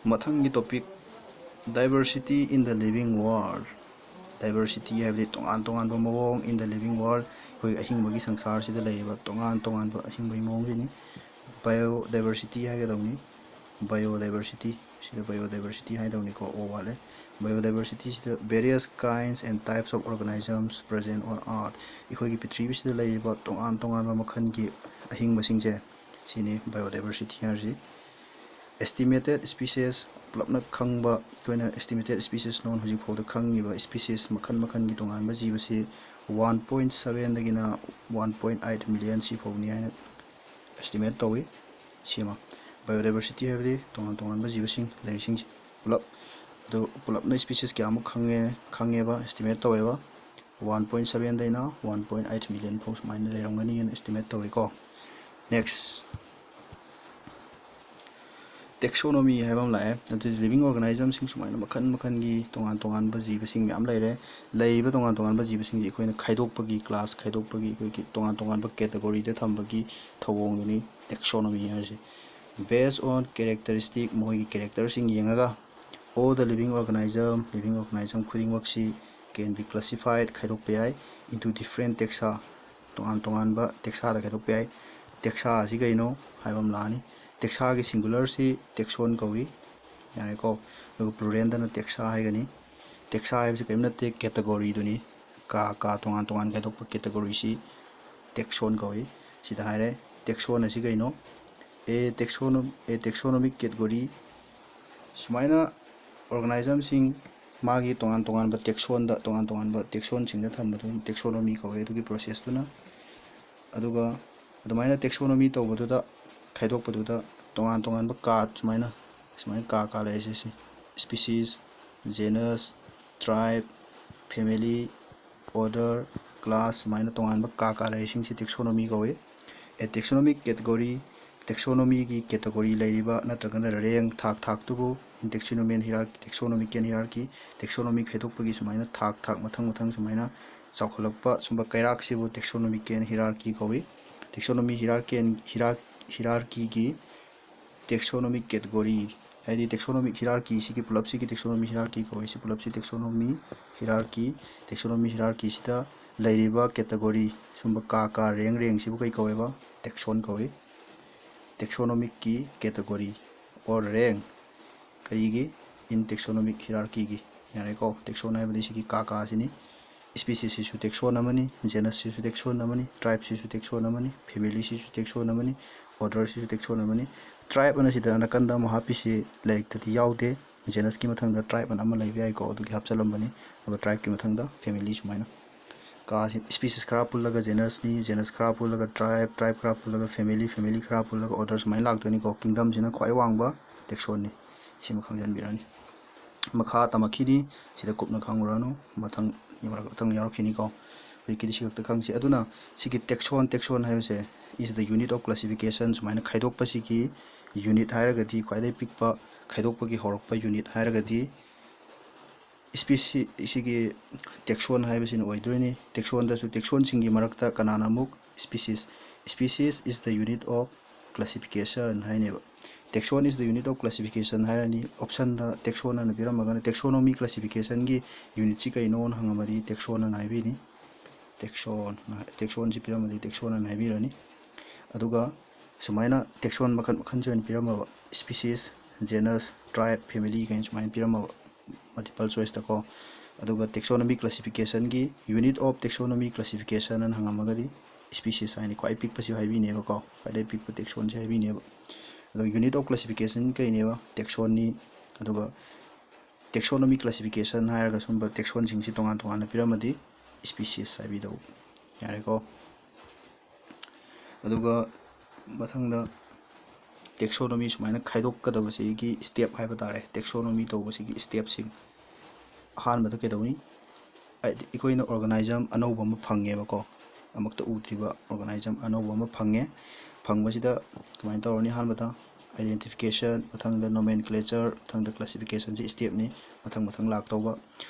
ꯃꯊꯪꯒꯤ topic, diversity in the living world꯫ Diversity ꯍꯥꯏꯕꯗꯤ ꯇꯣꯉꯥꯟ ꯇꯣꯉꯥꯟꯕ ꯃꯑꯣꯡ in the living world, ꯑꯩꯈꯣꯏ ꯑꯍꯤꯡꯕꯒꯤ ꯁꯪꯁꯥꯔꯁꯤꯗ ꯂꯩꯔꯤꯕ ꯇꯣꯉꯥꯟ ꯇꯣꯉꯥꯟꯕ ꯑꯍꯤꯡꯕꯒꯤ ꯃꯑꯣꯡꯁꯤꯅꯤ꯫ Biodiversity ꯍꯥꯏꯒꯗꯧꯅꯤ, biodiversity꯫ ꯁꯤꯗ biodiversity ꯍꯥꯏꯗꯧꯅꯤꯀꯣ, O ꯋꯥꯠꯂꯦ꯫ Biodiversityꯁꯤꯗ various kinds and types of organisms present on earth꯫ ꯑꯩꯈꯣꯏꯒꯤ ꯄ꯭ꯔꯤꯊꯤꯕꯤꯁꯤꯗ ꯂꯩꯔꯤꯕ ꯇꯣꯉꯥꯟ ꯇꯣꯉꯥꯟꯕ ꯃꯈꯜꯒꯤ ꯑꯍꯤꯡꯕꯁꯤꯡꯁꯦ, ꯁꯤꯅꯤ biodiversity ꯍꯥꯏꯔꯤꯁꯤ꯫ Estimated species, ꯄꯨꯂꯞꯅ ꯈꯪꯕ, ꯑꯩꯈꯣꯏꯅ estimated species known, ꯍꯧꯖꯤꯛ ꯐꯥꯎꯗ ꯈꯪꯉꯤꯕ species ꯃꯈꯜ ꯃꯈꯜꯒꯤ ꯇꯣꯉꯥꯟꯕ ꯖꯤꯕꯁꯤ one point sevenꯗꯒꯤꯅ one point eight million ꯁꯤ ꯐꯥꯎꯅꯤ ꯍꯥꯏꯅ estimate ꯇꯧꯏ꯫ ꯁꯤꯃ biodiversity ꯍꯥꯏꯕꯗꯤ ꯇꯣꯉꯥꯟ ꯇꯣꯉꯥꯟꯕ ꯖꯤꯕꯁꯤꯡ ꯂꯩꯔꯤꯁꯤꯡꯁꯤ ꯄꯨꯂꯞ꯫ ꯑꯗꯨ ꯄꯨꯂꯞꯅ species ꯀꯌꯥꯃꯨꯛ ꯈꯪꯉꯦ, ꯈꯪꯉꯦꯕ, estimate ꯇꯧꯋꯦꯕ꯫ One point sevenꯗꯩꯅ one point eight million ꯐꯥꯎ ꯁꯨꯃꯥꯏꯅ ꯂꯩꯔꯝꯒꯅꯤꯅ estimate ꯇꯧꯏꯀꯣ꯫ Next, taxonomy ꯍꯥꯏꯕ ꯑꯃ ꯂꯥꯛꯑꯦ꯫ ꯑꯗꯨꯗꯤ living organismꯁꯤꯡ ꯁꯨꯃꯥꯏꯅ ꯃꯈꯜ ꯃꯈꯜꯒꯤ ꯇꯣꯉꯥꯟ ꯇꯣꯉꯥꯟꯕ ꯖꯤꯕꯁꯤꯡ ꯃꯌꯥꯝ ꯂꯩꯔꯦ꯫ ꯂꯩꯔꯤꯕ ꯇꯣꯉꯥꯟ ꯇꯣꯉꯥꯟꯕ ꯖꯤꯕꯁꯤꯡꯁꯤ ꯑꯩꯈꯣꯏꯅ ꯈꯥꯏꯗꯣꯛꯄꯒꯤ, class ꯈꯥꯏꯗꯣꯛꯄꯒꯤ ꯑꯩꯈꯣꯏꯒꯤ ꯇꯣꯉꯥꯟ ꯇꯣꯉꯥꯟꯕ categoryꯗ ꯊꯝꯕꯒꯤ ꯊꯧꯑꯣꯡꯗꯨꯅꯤ taxonomy ꯍꯥꯏꯔꯤꯁꯦ꯫ Based on characteristic, ꯃꯈꯣꯏꯒꯤ characterꯁꯤꯡ ꯌꯦꯡꯉꯒ, All the living organism, living organism ꯈꯨꯗꯤꯡꯃꯛꯁꯤ can be classified, ꯈꯥꯏꯗꯣꯛꯄ ꯌꯥꯏ, into different taxa, ꯇꯣꯉꯥꯟ ꯇꯣꯉꯥꯟꯕ taxaꯗ ꯈꯥꯏꯗꯣꯛꯄ ꯌꯥꯏ꯫ Taxa ꯑꯁꯤ ꯀꯩꯅꯣ ꯍꯥꯏꯕ ꯑꯃ ꯂꯥꯛꯑꯅꯤ꯫ Taxaꯒꯤ singularꯁꯤ taxon ꯀꯧꯏ, ꯌꯥꯔꯦꯀꯣ꯫ ꯑꯗꯨꯒ pluralꯗꯅ taxa ꯍꯥꯏꯒꯅꯤ꯫ Taxa ꯍꯥꯏꯕꯁꯤ ꯀꯔꯤꯝ ꯅꯠꯇꯦ, categoryꯗꯨꯅꯤ꯫ ꯀꯥ ꯀꯥ ꯇꯣꯉꯥꯟ ꯇꯣꯉꯥꯟ ꯈꯥꯏꯗꯣꯛꯄ categoryꯁꯤ taxon ꯀꯧꯏ꯫ ꯁꯤꯗ ꯍꯥꯏꯔꯦ, taxon ꯑꯁꯤ ꯀꯩꯅꯣ? A taxonom-, a taxonomic category꯫ ꯁꯨꯃꯥꯏꯅ organismꯁꯤꯡ ꯃꯥꯒꯤ ꯇꯣꯉꯥꯟ ꯇꯣꯉꯥꯟꯕ taxonꯗ, ꯇꯣꯉꯥꯟ ꯇꯣꯉꯥꯟꯕ taxonꯁꯤꯡꯗ ꯊꯝꯕꯗꯨ taxonomy ꯀꯧꯏ, ꯑꯗꯨꯒꯤ processꯇꯨꯅ꯫ ꯑꯗꯨꯒ ꯑꯗꯨꯃꯥꯏꯅ taxonomy ꯇꯧꯕꯗꯨꯗ, ꯈꯥꯏꯗꯣꯛꯄꯗꯨꯗ ꯇꯣꯉꯥꯟ ꯇꯣꯉꯥꯟꯕ ꯀꯥ ꯁꯨꯃꯥꯏꯅ, ꯁꯨꯃꯥꯏꯅ ꯀꯥ ꯀꯥ ꯂꯩꯔꯤꯁꯦ ꯁꯤ, species, genus, tribe, family, order, class, ꯁꯨꯃꯥꯏꯅ ꯇꯣꯉꯥꯟꯕ ꯀꯥ ꯀꯥ ꯂꯩꯔꯤꯁꯤꯡꯁꯤ taxonomy ꯀꯧꯏ꯫ A taxonomic category, taxonomyꯒꯤ category ꯂꯩꯔꯤꯕ ꯅꯠꯇ꯭ꯔꯒꯅ rank, ꯊꯥꯛ ꯊꯥꯛꯇꯨꯕꯨ in taxonomic hierarchy, taxonomic hierarchy, taxonomy ꯈꯥꯏꯗꯣꯛꯄꯒꯤ ꯁꯨꯃꯥꯏꯅ ꯊꯥꯛ ꯊꯥꯛ ꯃꯊꯪ ꯃꯊꯪ ꯁꯨꯃꯥꯏꯅ ꯆꯥꯎꯈꯠꯂꯛꯄ ꯁꯨꯝꯕ ꯀꯩꯔꯥꯛꯁꯤꯕꯨ taxonomic hierarchy ꯀꯧꯏ꯫ Taxonomy hierarchy, hierarchyꯒꯤ taxonomic category, ꯍꯥꯏꯗꯤ taxonomic hierarchyꯁꯤꯒꯤ ꯄꯨꯂꯞꯁꯤꯒꯤ taxonomy hierarchy ꯀꯧꯏ꯫ ꯁꯤ ꯄꯨꯂꯞꯁꯤ taxonomy hierarchy, taxonomy hierarchyꯁꯤꯗ ꯂꯩꯔꯤꯕ category, ꯁꯨꯝꯕ ꯀꯥ ꯀꯥ rank rankꯁꯤꯕꯨ ꯀꯩ ꯀꯧꯋꯦꯕ? Taxon ꯀꯧꯏ꯫ Taxonomicꯀꯤ category or rank ꯀꯔꯤꯒꯤ? In taxonomic hierarchyꯒꯤ꯫ ꯌꯥꯔꯦꯀꯣ, taxon ꯍꯥꯏꯕꯗꯤ ꯁꯤꯒꯤ ꯀꯥ ꯀꯥꯁꯤꯅꯤ꯫ Speciesꯁꯤꯁꯨ taxon ꯑꯃꯅꯤ, genusꯁꯤꯁꯨ taxon ꯑꯃꯅꯤ, tribeꯁꯤꯁꯨ taxon ꯑꯃꯅꯤ, familyꯁꯤꯁꯨ taxon ꯑꯃꯅꯤ, orderꯁꯤꯁꯨ taxon ꯑꯃꯅꯤ꯫ Tribe ꯑꯅ ꯁꯤꯗ ꯅꯥꯀꯟꯗ ꯑꯃ ꯍꯥꯞꯄꯤꯁꯤ ꯂꯥꯏꯔꯤꯛꯇꯗꯤ ꯌꯥꯎꯗꯦ꯫ Genusꯀꯤ ꯃꯊꯪꯗ tribe ꯑꯅ ꯑꯃ ꯂꯩꯕ ꯌꯥꯏꯀꯣ, ꯑꯗꯨꯒꯤ ꯍꯥꯞꯆꯜꯂꯝꯕꯅꯤ꯫ ꯑꯗꯨꯒ tribeꯀꯤ ꯃꯊꯪꯗ family ꯁꯨꯃꯥꯏꯅ꯫ ꯀꯥꯁꯤ species ꯈꯔ ꯄꯨꯜꯂꯒ genusꯅꯤ, genus ꯈꯔ ꯄꯨꯜꯂꯒ tribe, tribe ꯈꯔ ꯄꯨꯜꯂꯒ family, family ꯈꯔ ꯄꯨꯜꯂꯒ order ꯁꯨꯃꯥꯏꯅ ꯂꯥꯛꯇꯣꯏꯅꯤꯀꯣ꯫ Kingdomꯁꯤꯅ ꯈ꯭ꯋꯥꯏ ꯋꯥꯡꯕ taxonꯅꯤ꯫ ꯁꯤꯃ ꯈꯪꯖꯟꯕꯤꯔꯅꯤ꯫ ꯃꯈꯥ ꯇꯝꯃꯛꯈꯤꯅꯤ, ꯁꯤꯗ ꯀꯨꯞꯅ ꯈꯪꯉꯨꯔꯅꯨ, ꯃꯊꯪ ꯃꯊꯪ ꯌꯥꯎꯔꯛꯈꯤꯅꯤꯀꯣ꯫ ꯍꯧꯖꯤꯛꯀꯤꯗꯤ ꯁꯤ ꯈꯛꯇ ꯈꯪꯁꯤ꯫ ꯑꯗꯨꯅ ꯁꯤꯒꯤ taxon, taxon ꯍꯥꯏꯕꯁꯦ is the unit of classification꯫ ꯁꯨꯃꯥꯏꯅ ꯈꯥꯏꯗꯣꯛꯄꯁꯤꯒꯤ unit ꯍꯥꯏꯔꯒꯗꯤ, ꯈ꯭ꯋꯥꯏꯗꯒꯤ ꯄꯤꯛꯄ ꯈꯥꯏꯗꯣꯛꯄꯒꯤ ꯍꯧꯔꯛꯄ unit ꯍꯥꯏꯔꯒꯗꯤ species, ꯁꯤꯒꯤ taxon ꯍꯥꯏꯕꯁꯤꯅ ꯑꯣꯏꯗꯣꯏꯅꯤ꯫ Taxonꯗꯁꯨ, taxonꯁꯤꯡꯒꯤ ꯃꯔꯛꯇ ꯀꯅꯥꯅ ꯑꯃꯨꯛ species, species is the unit of classification ꯍꯥꯏꯅꯦꯕ꯫ Taxon is the unit of classification ꯍꯥꯏꯔꯅꯤ꯫ Option ꯗ taxon ꯑꯅ ꯄꯤꯔꯝꯃꯒꯅ taxonomy classification ꯒꯤ unit ꯁꯤ ꯀꯩꯅꯣꯅ ꯍꯪꯉꯝꯃꯗꯤ taxon ꯑꯅ ꯍꯥꯏꯕꯤꯅꯤ꯫ Taxon, taxon ꯁꯤ ꯄꯤꯔꯝꯃꯗꯤ taxon ꯑꯅ ꯍꯥꯏꯕꯤꯔꯅꯤ꯫ ꯑꯗꯨꯒ ꯁꯨꯃꯥꯏꯅ taxon ꯃꯈꯜ ꯃꯈꯜꯁꯦ ꯑꯣꯏꯅ ꯄꯤꯔꯝꯃꯕ, species, genus, tribe, family ꯀꯥꯏꯅ ꯁꯨꯃꯥꯏꯅ ꯄꯤꯔꯝꯃꯕ multiple choice ꯇꯀꯣ꯫ ꯑꯗꯨꯒ taxonomy classification ꯒꯤ unit of taxonomy classification ꯑꯅ ꯍꯪꯉꯝꯃꯒꯗꯤ species ꯍꯥꯏꯅꯤ, ꯈ꯭ꯋꯥꯏ ꯄꯤꯛꯄꯁꯤ ꯍꯥꯏꯕꯤꯅꯦꯕꯀꯣ, ꯈ꯭ꯋꯥꯏꯗꯒꯤ ꯄꯤꯛꯄ taxon ꯁꯤ ꯍꯥꯏꯕꯤꯅꯦꯕ꯫ ꯑꯗꯣ unit of classification ꯀꯩꯅꯦꯕ? Taxon ꯅꯤ꯫ ꯑꯗꯨꯒ taxonomy classification ꯍꯥꯏꯔꯒ ꯁꯨꯝꯕ taxon ꯁꯤꯡꯁꯤ ꯇꯣꯉꯥꯟ ꯇꯣꯉꯥꯟꯅ ꯄꯤꯔꯝꯃꯗꯤ species ꯍꯥꯏꯕꯤꯗꯧꯕ꯫ ꯌꯥꯔꯦꯀꯣ? ꯑꯗꯨꯒ ꯃꯊꯪꯗ taxonomy ꯁꯨꯃꯥꯏꯅ ꯈꯥꯏꯗꯣꯛꯀꯗꯕꯁꯤꯒꯤ step ꯍꯥꯏꯕ ꯇꯥꯔꯦ, taxonomy ꯇꯧꯕꯁꯤꯒꯤ step ꯁꯤꯡ꯫ ꯑꯍꯥꯟꯕꯗ ꯀꯩꯗꯧꯅꯤ? ꯍꯥꯏꯗꯤ ꯑꯩꯈꯣꯏꯅ organism ꯑꯅꯧꯕ ꯑꯃ ꯐꯪꯉꯦꯕꯀꯣ, ꯑꯃꯨꯛꯇ ꯎꯗ꯭ꯔꯤꯕ organism ꯑꯅꯧꯕ ꯑꯃ ꯐꯪꯉꯦ꯫ ꯐꯪꯕꯁꯤꯗ ꯀꯃꯥꯏꯅ ꯇꯧꯔꯅꯤ? ꯑꯍꯥꯟꯕꯗ identification, ꯃꯊꯪꯗ nomenclature, ꯃꯊꯪꯗ classification ꯁꯤ step ꯅꯤ, ꯃꯊꯪ ꯃꯊꯪ ꯂꯥꯛꯇꯧꯕ꯫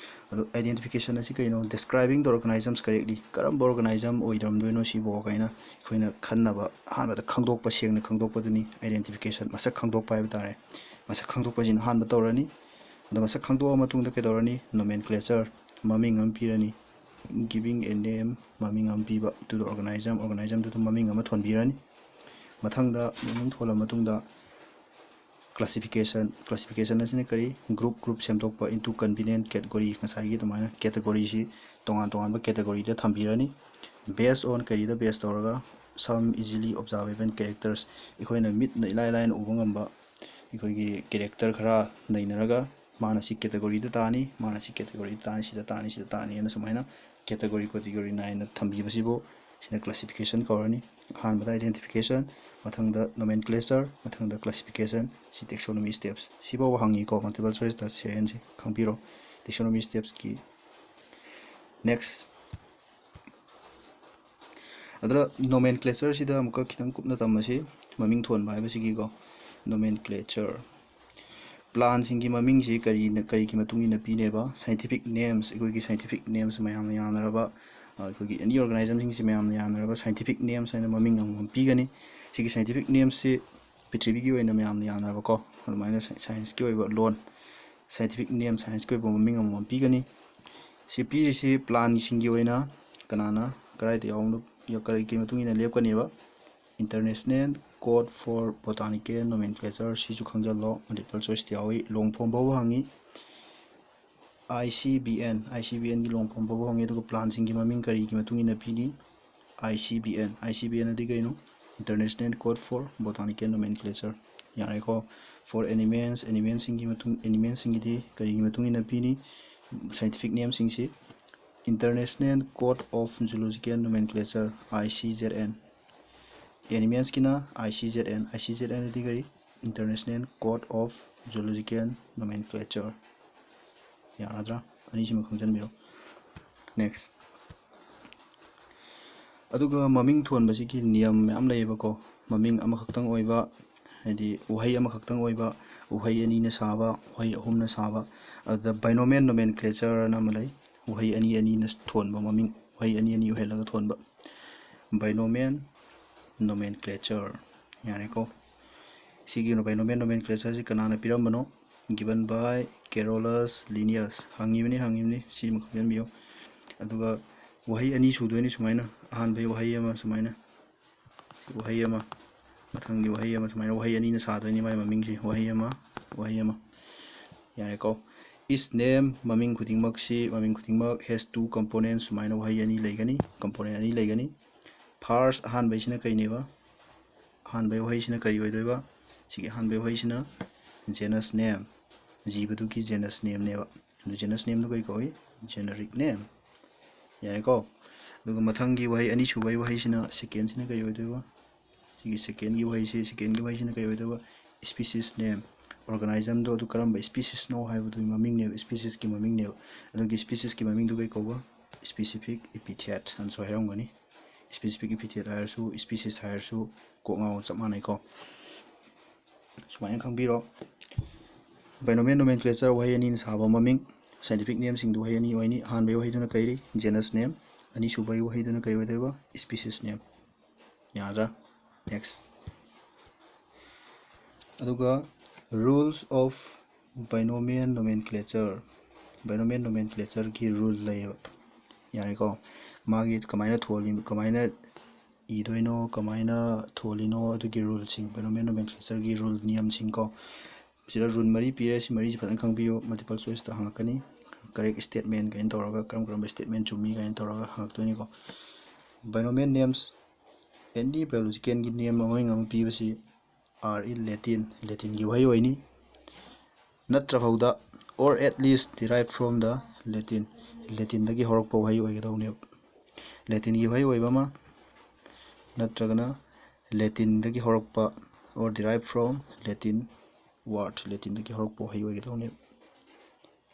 ꯑꯗꯣ identification ꯑꯁꯤ ꯀꯩꯅꯣ? Describing the organisms correctly, ꯀꯔꯝꯕ organism ꯑꯣꯏꯔꯝꯗꯣꯏꯅꯣ ꯁꯤꯕꯣ ꯀꯥꯏꯅ ꯑꯩꯈꯣꯏꯅ ꯈꯟꯅꯕ, ꯑꯍꯥꯟꯕꯗ ꯈꯪꯗꯣꯛꯄ, ꯁꯦꯡꯅ ꯈꯪꯗꯣꯛꯄꯗꯨꯅꯤ identification, ꯃꯁꯛ ꯈꯪꯗꯣꯛꯄ ꯍꯥꯏꯕ ꯇꯥꯔꯦ꯫ ꯃꯁꯛ ꯈꯪꯗꯣꯛꯄꯁꯤꯅ ꯑꯍꯥꯟꯕ ꯇꯧꯔꯅꯤ꯫ ꯑꯗꯣ ꯃꯁꯛ ꯈꯪꯗꯣꯛꯑ ꯃꯇꯨꯡꯗ ꯀꯩꯗꯧꯔꯅꯤ? Nomenclature, ꯃꯃꯤꯡ ꯑꯃ ꯄꯤꯔꯅꯤ꯫ Giving a name, ꯃꯃꯤꯡ ꯑꯃ ꯄꯤꯕ, to the organism, organism ꯗꯨꯗ ꯃꯃꯤꯡ ꯑꯃ ꯊꯣꯟꯕꯤꯔꯅꯤ꯫ ꯃꯊꯪꯗ ꯃꯃꯤꯡ ꯊꯣꯜꯂ ꯃꯇꯨꯡꯗ classification, classification ꯑꯁꯤꯅ ꯀꯔꯤ? Group, group ꯁꯦꯝꯗꯣꯛꯄ into convenient category, ꯉꯁꯥꯏꯒꯤ ꯑꯗꯨꯃꯥꯏꯅ category ꯁꯤ ꯇꯣꯉꯥꯟ ꯇꯣꯉꯥꯟꯕ category ꯗ ꯊꯝꯕꯤꯔꯅꯤ꯫ Based on ꯀꯔꯤꯗ base ꯇꯧꯔꯒ? Some easily observable characters, ꯑꯩꯈꯣꯏꯅ ꯃꯤꯠꯅ ꯏꯂꯥꯏ ꯂꯥꯏꯅ ꯎꯕ ꯉꯝꯕ ꯑꯩꯈꯣꯏꯒꯤ character ꯈꯔ ꯅꯩꯅꯔꯒ, ꯃꯥꯅ ꯁꯤ category ꯗ ꯇꯥꯅꯤ, ꯃꯥꯅ ꯁꯤ category ꯗ ꯇꯥꯅꯤ, ꯁꯤꯗ ꯇꯥꯅꯤ, ꯁꯤꯗ ꯇꯥꯅꯤ ꯍꯥꯏꯅ ꯁꯨꯃꯥꯏꯅ category category ꯅꯥꯏꯅ ꯊꯝꯕꯤꯕꯁꯤꯕꯨ ꯁꯤꯅ classification ꯀꯧꯔꯅꯤ꯫ ꯑꯍꯥꯟꯕꯗ identification, ꯃꯊꯪꯗ nomenclature, ꯃꯊꯪꯗ classification, ꯁꯤ taxonomy steps꯫ ꯁꯤꯐꯥꯎꯕ ꯍꯪꯉꯤꯀꯣ multiple choice ꯇ, ꯁꯦꯔꯦꯟꯁꯤ ꯈꯪꯕꯤꯔꯣ taxonomy steps ꯀꯤ꯫ Next, ꯑꯗꯨꯗ nomenclature ꯁꯤꯗ ꯑꯃꯨꯛꯀ ꯈꯤꯇꯪ ꯀꯨꯞꯅ ꯇꯝꯃꯁꯤ, ꯃꯃꯤꯡ ꯊꯣꯟꯕ ꯍꯥꯏꯕꯁꯤꯒꯤꯀꯣ꯫ Nomenclature, plant ꯁꯤꯡꯒꯤ ꯃꯃꯤꯡꯁꯤ ꯀꯔꯤꯅ, ꯀꯔꯤꯒꯤ ꯃꯇꯨꯡ ꯏꯟꯅ ꯄꯤꯅꯦꯕ? Scientific names, ꯑꯩꯈꯣꯏꯒꯤ scientific names, ꯃꯌꯥꯝꯅ ꯌꯥꯅꯔꯕ, ꯑ, ꯑꯩꯈꯣꯏꯒꯤ any organism ꯁꯤꯡꯁꯤ ꯃꯌꯥꯝꯅ ꯌꯥꯅꯔꯕ scientific names ꯍꯥꯏꯅ ꯃꯃꯤꯡ ꯑꯃꯃꯝ ꯄꯤꯒꯅꯤ꯫ ꯁꯤꯒꯤ scientific names ꯁꯤ ꯄ꯭ꯔꯤꯊꯤꯕꯤꯒꯤ ꯑꯣꯏꯅ ꯃꯌꯥꯝꯅ ꯌꯥꯅꯔꯕꯀꯣ, ꯑꯗꯨꯃꯥꯏꯅ ꯁꯥꯏꯟꯁꯀꯤ ꯑꯣꯏꯕ ꯂꯣꯟ, ꯁꯥꯏꯟꯇꯤꯐꯤꯛ ꯅꯦꯝ, ꯁꯥꯏꯟꯁꯀꯤ ꯑꯣꯏꯕ ꯃꯃꯤꯡ ꯑꯃꯃꯝ ꯄꯤꯒꯅꯤ꯫ ꯁꯤ ꯄꯤꯔꯤꯁꯤ ꯄ꯭ꯂꯥꯟꯁꯤꯡꯒꯤ ꯑꯣꯏꯅ ꯀꯅꯥꯅ ꯀꯗꯥꯏꯗ ꯌꯥꯎꯕꯅꯣ, ꯀꯔꯤꯒꯤ ꯃꯇꯨꯡ ꯏꯟꯅ ꯂꯦꯞꯀꯅꯦꯕ꯫ International Code for Botanical Nomenclature, ꯁꯤꯁꯨ ꯈꯪꯖꯜꯂꯣ, ꯃꯜꯇꯤꯄꯜ ꯆꯣꯏꯁꯇ ꯌꯥꯎꯏ, ꯂꯣꯡ ꯐꯣꯝ ꯐꯥꯎꯕ ꯍꯪꯉꯤ꯫ ICBN, ICBNꯒꯤ ꯂꯣꯡ ꯐꯣꯝ ꯐꯥꯎꯕ ꯍꯪꯉꯤ, ꯑꯗꯨꯒ ꯄ꯭ꯂꯥꯟꯁꯤꯡꯒꯤ ꯃꯃꯤꯡ ꯀꯔꯤꯒꯤ ꯃꯇꯨꯡ ꯏꯟꯅ ꯄꯤꯔꯤ? ICBN, ICBN ꯑꯗꯤ ꯀꯩꯅꯣ? International Code for Botanical Nomenclature, ꯌꯥꯔꯦꯀꯣ꯫ For animals, animalꯁꯤꯡꯒꯤ ꯃꯇꯨꯡ, animalꯁꯤꯡꯒꯤꯗꯤ ꯀꯔꯤꯒꯤ ꯃꯇꯨꯡ ꯏꯟꯅ ꯄꯤꯔꯤ? Scientific nameꯁꯤꯡꯁꯤ International Code of Zoological Nomenclature, ICZN꯫ Animalsꯀꯤꯅ ICZN, ICZN ꯑꯗꯤ ꯀꯔꯤ? International Code of Zoological Nomenclature꯫ ꯌꯥꯔꯗ꯭ꯔꯥ? ꯑꯅꯤꯁꯤꯃ ꯈꯪꯖꯟꯕꯤꯔꯣ꯫ Next꯫ ꯑꯗꯨꯒ ꯃꯃꯤꯡ ꯊꯣꯟꯕꯁꯤꯒꯤ ꯅꯤꯌꯝ ꯃꯌꯥꯝ ꯂꯩꯌꯦꯕꯀꯣ꯫ ꯃꯃꯤꯡ ꯑꯃꯈꯛꯇꯪ ꯑꯣꯏꯕ, ꯍꯥꯏꯗꯤ ꯋꯥꯍꯩ ꯑꯃꯈꯛꯇꯪ ꯑꯣꯏꯕ, ꯋꯥꯍꯩ ꯑꯅꯤꯅ ꯁꯥꯕ, ꯋꯥꯍꯩ ꯑꯍꯨꯝꯅ ꯁꯥꯕ, ꯑꯗꯨꯗ binomial nomenclature ꯑꯅ ꯑꯃ ꯂꯩ꯫ ꯋꯥꯍꯩ ꯑꯅꯤ ꯑꯅꯤꯅ ꯊꯣꯟꯕ ꯃꯃꯤꯡ, ꯋꯥꯍꯩ ꯑꯅꯤ ꯑꯅꯤ ꯑꯣꯏꯍꯜꯂꯒ ꯊꯣꯟꯕ꯫ Binomial nomenclature꯫ ꯌꯥꯔꯦꯀꯣ꯫ ꯁꯤꯒꯤ binomial nomenclatureꯁꯤ ꯀꯅꯥꯅ ꯄꯤꯔꯝꯕꯅꯣ? Given by Carolus Linnaeus꯫ ꯍꯪꯉꯤꯕꯅꯤ, ꯍꯪꯉꯤꯕꯅꯤ꯫ ꯁꯤꯃ ꯈꯪꯖꯟꯕꯤꯌꯨ꯫ ꯑꯗꯨꯒ ꯋꯥꯍꯩ ꯑꯅꯤ ꯁꯨꯗꯣꯏꯅꯤ ꯁꯨꯃꯥꯏꯅ꯫ ꯑꯍꯥꯟꯕꯒꯤ ꯋꯥꯍꯩ ꯑꯃ ꯁꯨꯃꯥꯏꯅ, ꯋꯥꯍꯩ ꯑꯃ, ꯃꯊꯪꯒꯤ ꯋꯥꯍꯩ ꯑꯃ, ꯁꯨꯃꯥꯏꯅ ꯋꯥꯍꯩ ꯑꯅꯤꯅ ꯁꯥꯗꯣꯏꯅꯤ ꯃꯥꯏ ꯃꯃꯤꯡꯁꯤ꯫ ꯋꯥꯍꯩ ꯑꯃ, ꯋꯥꯍꯩ ꯑꯃ꯫ ꯌꯥꯔꯦꯀꯣ꯫ Each name, ꯃꯃꯤꯡ ꯈꯨꯗꯤꯡꯃꯛꯁꯤ, ꯃꯃꯤꯡ ꯈꯨꯗꯤꯡꯃꯛ has two components, ꯁꯨꯃꯥꯏꯅ ꯋꯥꯍꯩ ꯑꯅꯤ ꯂꯩꯒꯅꯤ, component ꯑꯅꯤ ꯂꯩꯒꯅꯤ꯫ First, ꯑꯍꯥꯟꯕꯩꯁꯤꯅ ꯀꯩꯅꯦꯕ? ꯑꯍꯥꯟꯕꯩ ꯋꯥꯍꯩꯁꯤꯅ ꯀꯔꯤ ꯑꯣꯏꯗꯣꯏꯕ? ꯁꯤꯒꯤ ꯑꯍꯥꯟꯕꯩ ꯋꯥꯍꯩꯁꯤꯅ genus name, ꯖꯤꯕꯗꯨꯒꯤ genus nameꯅꯦꯕ꯫ ꯑꯗꯨ genus nameꯗꯨ ꯀꯩ ꯀꯧꯏ? Generic name꯫ ꯌꯥꯔꯦꯀꯣ꯫ ꯑꯗꯨꯒ ꯃꯊꯪꯒꯤ ꯋꯥꯍꯩ, ꯑꯅꯤꯁꯨꯕꯒꯤ ꯋꯥꯍꯩꯁꯤꯅ, secondꯁꯤꯅ ꯀꯩ ꯑꯣꯏꯗꯣꯏꯕ? ꯁꯤꯒꯤ secondꯒꯤ ꯋꯥꯍꯩꯁꯤ, secondꯒꯤ ꯋꯥꯍꯩꯁꯤꯅ ꯀꯩ ꯑꯣꯏꯗꯣꯏꯕ? Species name꯫ Organismꯗꯣ ꯑꯗꯨ ꯀꯔꯝꯕ speciesꯅꯣ ꯍꯥꯏꯕꯗꯨꯒꯤ ꯃꯃꯤꯡꯅꯦꯕ, speciesꯀꯤ ꯃꯃꯤꯡꯅꯦꯕ꯫ ꯑꯗꯨꯒꯤ speciesꯀꯤ ꯃꯃꯤꯡꯗꯨ ꯀꯩ ꯀꯧꯕ? Specific epithet ꯑꯅꯁꯨ ꯍꯥꯏꯔꯝꯒꯅꯤ꯫ Specific epithet ꯍꯥꯏꯔꯁꯨ, species ꯍꯥꯏꯔꯁꯨ, ꯀꯣꯛ ꯉꯥꯎꯕ ꯆꯞ ꯃꯥꯟꯅꯩꯀꯣ꯫ ꯁꯨꯃꯥꯏꯅ ꯈꯪꯕꯤꯔꯣ꯫ Binomial nomenclature ꯋꯥꯍꯩ ꯑꯅꯤꯅ ꯁꯥꯕ ꯃꯃꯤꯡ, scientific nameꯁꯤꯡꯗꯨ ꯋꯥꯍꯩ ꯑꯅꯤ ꯑꯣꯏꯅꯤ꯫ ꯑꯍꯥꯟꯕꯒꯤ ꯋꯥꯍꯩꯗꯨꯅ ꯀꯩ? Genus name꯫ ꯑꯅꯤꯁꯨꯕꯒꯤ ꯋꯥꯍꯩꯗꯨꯅ ꯀꯩ ꯑꯣꯏꯗꯣꯏꯕ? Species name꯫ ꯌꯥꯗ꯭ꯔꯥ? Next꯫ ꯑꯗꯨꯒ rules of binomial nomenclature, binomial nomenclatureꯒꯤ rule ꯂꯩꯌꯦꯕ꯫ ꯌꯥꯔꯦꯀꯣ? ꯃꯥꯒꯤ ꯀꯃꯥꯏꯅ ꯊꯣꯜꯂꯤ, ꯀꯃꯥꯏꯅ ꯏꯗꯣꯏꯅꯣ, ꯀꯃꯥꯏꯅ ꯊꯣꯜꯂꯤꯅꯣ, ꯑꯗꯨꯒꯤ ruleꯁꯤꯡ, binomial nomenclatureꯒꯤ rule, ꯅꯤꯌꯝꯁꯤꯡ ꯀꯣ꯫ ꯁꯤꯗ rule ꯃꯔꯤ ꯄꯤꯔꯦ, ꯁꯤ ꯃꯔꯤꯁꯤ ꯐꯖꯅ ꯈꯪꯕꯤꯌꯨ꯫ Multiple choiceꯇ ꯍꯪꯉꯛꯀꯅꯤ, correct statement ꯀꯥꯏꯅ ꯇꯧꯔꯒ, ꯀꯔꯝ ꯀꯔꯝꯕ statement ꯆꯨꯝꯃꯤ ꯀꯥꯏꯅ ꯇꯧꯔꯒ ꯍꯪꯉꯛꯇꯣꯏꯅꯤꯀꯣ꯫ Binomial names, any biologicalꯒꯤ name ꯃꯃꯤꯡ ꯑꯃ ꯄꯤꯕꯁꯤ are in Latin, Latinꯒꯤ ꯋꯥꯍꯩ ꯑꯣꯏꯅꯤ꯫ ꯅꯠꯇ꯭ꯔꯐꯥꯎꯗ, or at least derive from the Latin, Latinꯗꯒꯤ ꯍꯧꯔꯛꯄ ꯋꯥꯍꯩ ꯑꯣꯏꯒꯗꯧꯅꯦꯕ꯫ Latinꯒꯤ ꯋꯥꯍꯩ ꯑꯣꯏꯕ ꯑꯃ, ꯅꯠꯇ꯭ꯔꯒꯅ Latinꯗꯒꯤ ꯍꯧꯔꯛꯄ, or derive from Latin word, Latinꯗꯒꯤ ꯍꯧꯔꯛꯄ ꯋꯥꯍꯩ ꯑꯣꯏꯒꯗꯧꯅꯦꯕ꯫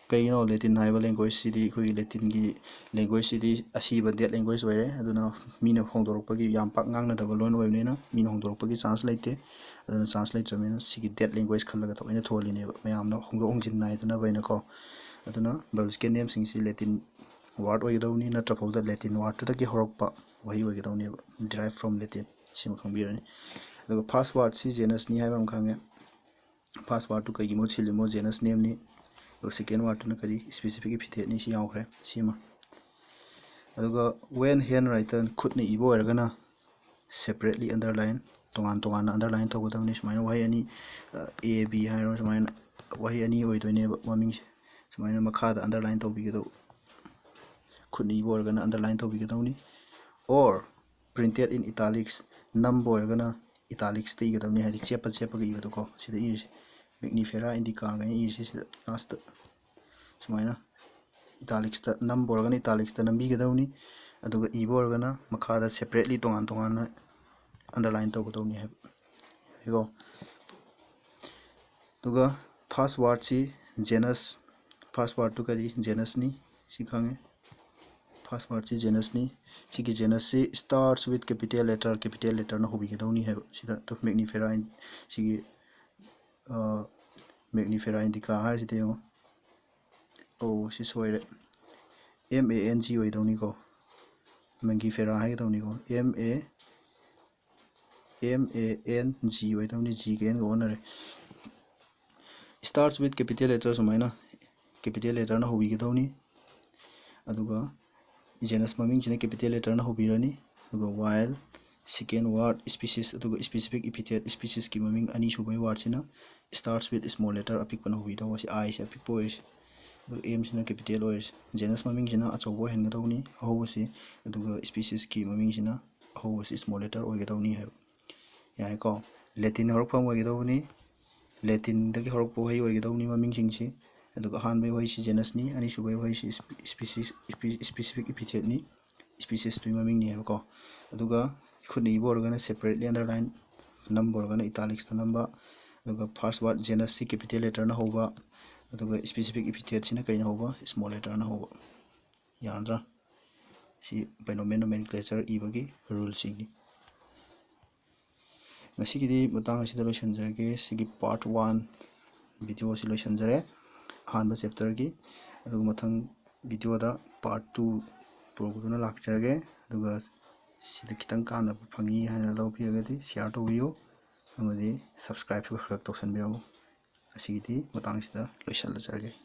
ꯀꯩꯒꯤꯅꯣ Latin ꯍꯥꯏꯕ languageꯁꯤꯗꯤ, ꯑꯩꯈꯣꯏꯒꯤ Latinꯒꯤ languageꯁꯤꯗꯤ ꯑꯁꯤꯕ dead language ꯑꯣꯏꯔꯦ꯫ ꯑꯗꯨꯅ ꯃꯤꯅ ꯍꯣꯡꯗꯣꯔꯛꯄꯒꯤ ꯌꯥꯝ ꯄꯥꯛ ꯉꯥꯡꯅꯗꯕ ꯂꯣꯟ ꯑꯣꯏꯕꯅꯤꯅ ꯃꯤꯅ ꯍꯣꯡꯗꯣꯔꯛꯄꯒꯤ chance ꯂꯩꯇꯦ꯫ ꯑꯗꯨꯅ chance ꯂꯩꯇ꯭ꯔꯕꯅꯤꯅ ꯁꯤꯒꯤ dead language ꯈꯜꯂꯒ ꯊꯑꯣꯏꯅ ꯊꯣꯜꯂꯤꯅꯦꯕ, ꯃꯌꯥꯝꯅ ꯍꯣꯡꯗꯣꯛ ꯍꯣꯡꯖꯤꯟ ꯅꯥꯏꯗꯅꯕ ꯍꯥꯏꯅꯀꯣ꯫ ꯑꯗꯨꯅ biological nameꯁꯤꯡꯁꯤ Latin word ꯑꯣꯏꯒꯗꯧꯅꯤ, ꯅꯠꯇ꯭ꯔꯐꯥꯎꯗ Latin wordꯇꯨꯗꯒꯤ ꯍꯧꯔꯛꯄ ꯋꯥꯍꯩ ꯑꯣꯏꯒꯗꯧꯅꯦꯕ, derive from Latin꯫ ꯁꯤꯃ ꯈꯪꯕꯤꯔꯅꯤ꯫ ꯑꯗꯨꯒ first wordꯁꯤ genusꯅꯤ ꯍꯥꯏꯕ ꯑꯃ ꯈꯪꯉꯦ꯫ First wordꯇꯨ ꯀꯩꯒꯤ ꯃꯍꯨꯠ ꯁꯤꯜꯂꯤꯃꯣ, genus nameꯅꯤ꯫ ꯑꯗꯨꯒ second wordꯇꯨꯅ ꯀꯔꯤ, specific epithetꯅꯤ, ꯁꯤ ꯌꯥꯎꯈ꯭ꯔꯦ, ꯁꯤꯃ꯫ ꯑꯗꯨꯒ when handwritten, ꯈꯨꯠꯅ ꯏꯕ ꯑꯣꯏꯔꯒꯅ separately underline, ꯇꯣꯉꯥꯟ ꯇꯣꯉꯥꯟꯅ underline ꯇꯧꯒꯗꯕꯅꯤ꯫ ꯁꯨꯃꯥꯏꯅ ꯋꯥꯍꯩ ꯑꯅꯤ, ꯑ, A, B ꯍꯥꯏꯔꯣ, ꯁꯨꯃꯥꯏꯅ ꯋꯥꯍꯩ ꯑꯅꯤ ꯑꯣꯏꯗꯣꯏꯅꯦꯕ ꯃꯃꯤꯡꯁꯦ꯫ ꯁꯨꯃꯥꯏꯅ ꯃꯈꯥꯗ underline ꯇꯧꯕꯤꯒꯗꯧꯕ, ꯈꯨꯠꯅ ꯏꯕ ꯑꯣꯏꯔꯒꯅ underline ꯇꯧꯕꯤꯒꯗꯧꯅꯤ꯫ Or printed in italics, ꯅꯝꯕ ꯑꯣꯏꯔꯒꯅ italicsꯇ ꯏꯒꯗꯕꯅꯤ, ꯍꯥꯏꯗꯤ ꯆꯦꯞꯄ ꯆꯦꯞꯄꯒ ꯏꯕꯗꯣꯀꯣ꯫ ꯁꯤꯗ ꯏꯔꯤꯁꯦ, Magnifera Indica ꯀꯥꯏꯅ ꯏꯔꯤꯁꯦ ꯁꯤꯗ lastꯇ꯫ ꯁꯨꯃꯥꯏꯅ italicsꯇ ꯅꯝꯕ ꯑꯣꯏꯔꯒꯅ italicsꯇ ꯅꯝꯕꯤꯒꯗꯧꯅꯤ꯫ ꯑꯗꯨꯒ ꯏꯕ ꯑꯣꯏꯔꯒꯅ ꯃꯈꯥꯗ separately, ꯇꯣꯉꯥꯟ ꯇꯣꯉꯥꯟꯅ underline ꯇꯧꯒꯗꯧꯅꯤ ꯍꯥꯏꯕ꯫ ꯌꯥꯔꯦꯀꯣ? ꯑꯗꯨꯒ first wordꯁꯤ genus, first wordꯇꯨ ꯀꯔꯤ? Genusꯅꯤ, ꯁꯤ ꯈꯪꯉꯦ꯫ First wordꯁꯤ genusꯅꯤ꯫ ꯁꯤꯒꯤ genusꯁꯤ starts with capital letter, capital letterꯅ ꯍꯧꯕꯤꯒꯗꯧꯅꯤ ꯍꯥꯏꯕ꯫ ꯁꯤꯗ Magnifera, ꯁꯤꯒꯤ, ꯑ, Magnifera Indica ꯍꯥꯏꯔꯤꯁꯤꯗ ꯌꯦꯡꯉꯣ꯫ ꯑꯣ, ꯁꯤ ꯁꯣꯏꯔꯦ꯫ M A N G ꯑꯣꯏꯗꯧꯅꯤꯀꯣ꯫ Mangifera ꯍꯥꯏꯒꯗꯧꯅꯤꯀꯣ꯫ M A M A N G ꯑꯣꯏꯗꯧꯅꯤ, G ꯒ N ꯒ ꯑꯣꯟꯅꯔꯦ꯫ Starts with capital letter ꯁꯨꯃꯥꯏꯅ capital letterꯅ ꯍꯧꯕꯤꯒꯗꯧꯅꯤ꯫ ꯑꯗꯨꯒ genus ꯃꯃꯤꯡꯁꯤꯅ capital letterꯅ ꯍꯧꯕꯤꯔꯅꯤ꯫ ꯑꯗꯨꯒ while, second word, species, ꯑꯗꯨꯒ specific epithet, speciesꯀꯤ ꯃꯃꯤꯡ ꯑꯅꯤꯁꯨꯕꯒꯤ wordꯁꯤꯅ starts with small letter ꯑꯄꯤꯛꯄꯅ ꯍꯧꯕꯤꯗꯧꯕ, ꯁꯤ I ꯁꯤ ꯑꯄꯤꯛꯄ ꯑꯣꯏꯔꯤꯁꯦ꯫ ꯑꯗꯨꯒ M ꯁꯤꯅ capital ꯑꯣꯏꯔꯤꯁꯦ꯫ Genus ꯃꯃꯤꯡꯁꯤꯅ ꯑꯆꯧꯕ ꯑꯣꯏꯍꯟꯒꯗꯧꯅꯤ, ꯑꯍꯧꯕꯁꯤ, ꯑꯗꯨꯒ speciesꯀꯤ ꯃꯃꯤꯡꯁꯤꯅ ꯑꯍꯧꯕꯁꯤ small letter ꯑꯣꯏꯒꯗꯧꯅꯤ ꯍꯥꯏꯕ꯫ ꯌꯥꯔꯦꯀꯣ? Latin ꯍꯧꯔꯛꯐꯝ ꯑꯣꯏꯒꯗꯧꯕꯅꯤ, Latinꯗꯒꯤ ꯍꯧꯔꯛꯄ ꯋꯥꯍꯩ ꯑꯣꯏꯒꯗꯧꯕꯅꯤ ꯃꯃꯤꯡꯁꯤꯡꯁꯤ꯫ ꯑꯗꯨꯒ ꯑꯍꯥꯟꯕꯒꯤ ꯋꯥꯍꯩꯁꯤ genusꯅꯤ, ꯑꯅꯤꯁꯨꯕꯒꯤ ꯋꯥꯍꯩꯁꯤ species, specific epithetꯅꯤ, speciesꯇꯨꯒꯤ ꯃꯃꯤꯡꯅꯤ ꯍꯥꯏꯕꯀꯣ꯫ ꯑꯗꯨꯒ ꯈꯨꯠꯅ ꯏꯕ ꯑꯣꯏꯔꯒꯅ separately underline, ꯅꯝꯕ ꯑꯣꯏꯔꯒꯅ italicsꯇ ꯅꯝꯕ꯫ ꯑꯗꯨꯒ first word genusꯁꯤ capital letterꯅ ꯍꯧꯕ, ꯑꯗꯨꯒ specific epithetꯁꯤꯅ ꯀꯩꯅ ꯍꯧꯕ? Small letterꯅ ꯍꯧꯕ꯫ ꯌꯥꯔꯗ꯭ꯔꯥ? ꯁꯤ binomial nomenclature ꯏꯕꯒꯤ ruleꯁꯤꯡꯅꯤ꯫ ꯉꯁꯤꯒꯤꯗꯤ ꯃꯇꯥꯡ ꯑꯁꯤꯗ ꯂꯣꯏꯁꯤꯟꯖꯔꯒꯦ꯫ ꯁꯤꯒꯤ part one videoꯁꯤ ꯂꯣꯏꯁꯤꯟꯖꯔꯦ, ꯑꯍꯥꯟꯕ chapterꯒꯤ꯫ ꯑꯗꯨꯒ ꯃꯊꯪ videoꯗ part two ꯄꯨꯔꯛꯇꯨꯅ ꯂꯥꯛꯆꯔꯒꯦ꯫ ꯑꯗꯨꯒ ꯁꯤꯗ ꯈꯤꯇꯪ ꯀꯥꯟꯅꯕ ꯐꯪꯉꯤ ꯍꯥꯏꯅ ꯂꯧꯕꯤꯔꯒꯗꯤ share ꯇꯧꯕꯤꯌꯨ, ꯑꯃꯗꯤ subscribeꯁꯨ ꯈꯔ ꯈꯔ ꯇꯧꯁꯟꯕꯤꯔꯝꯃꯨ꯫ ꯉꯁꯤꯒꯤꯗꯤ ꯃꯇꯥꯡꯁꯤꯗ ꯂꯣꯏꯁꯤꯜꯂꯖꯔꯒꯦ꯫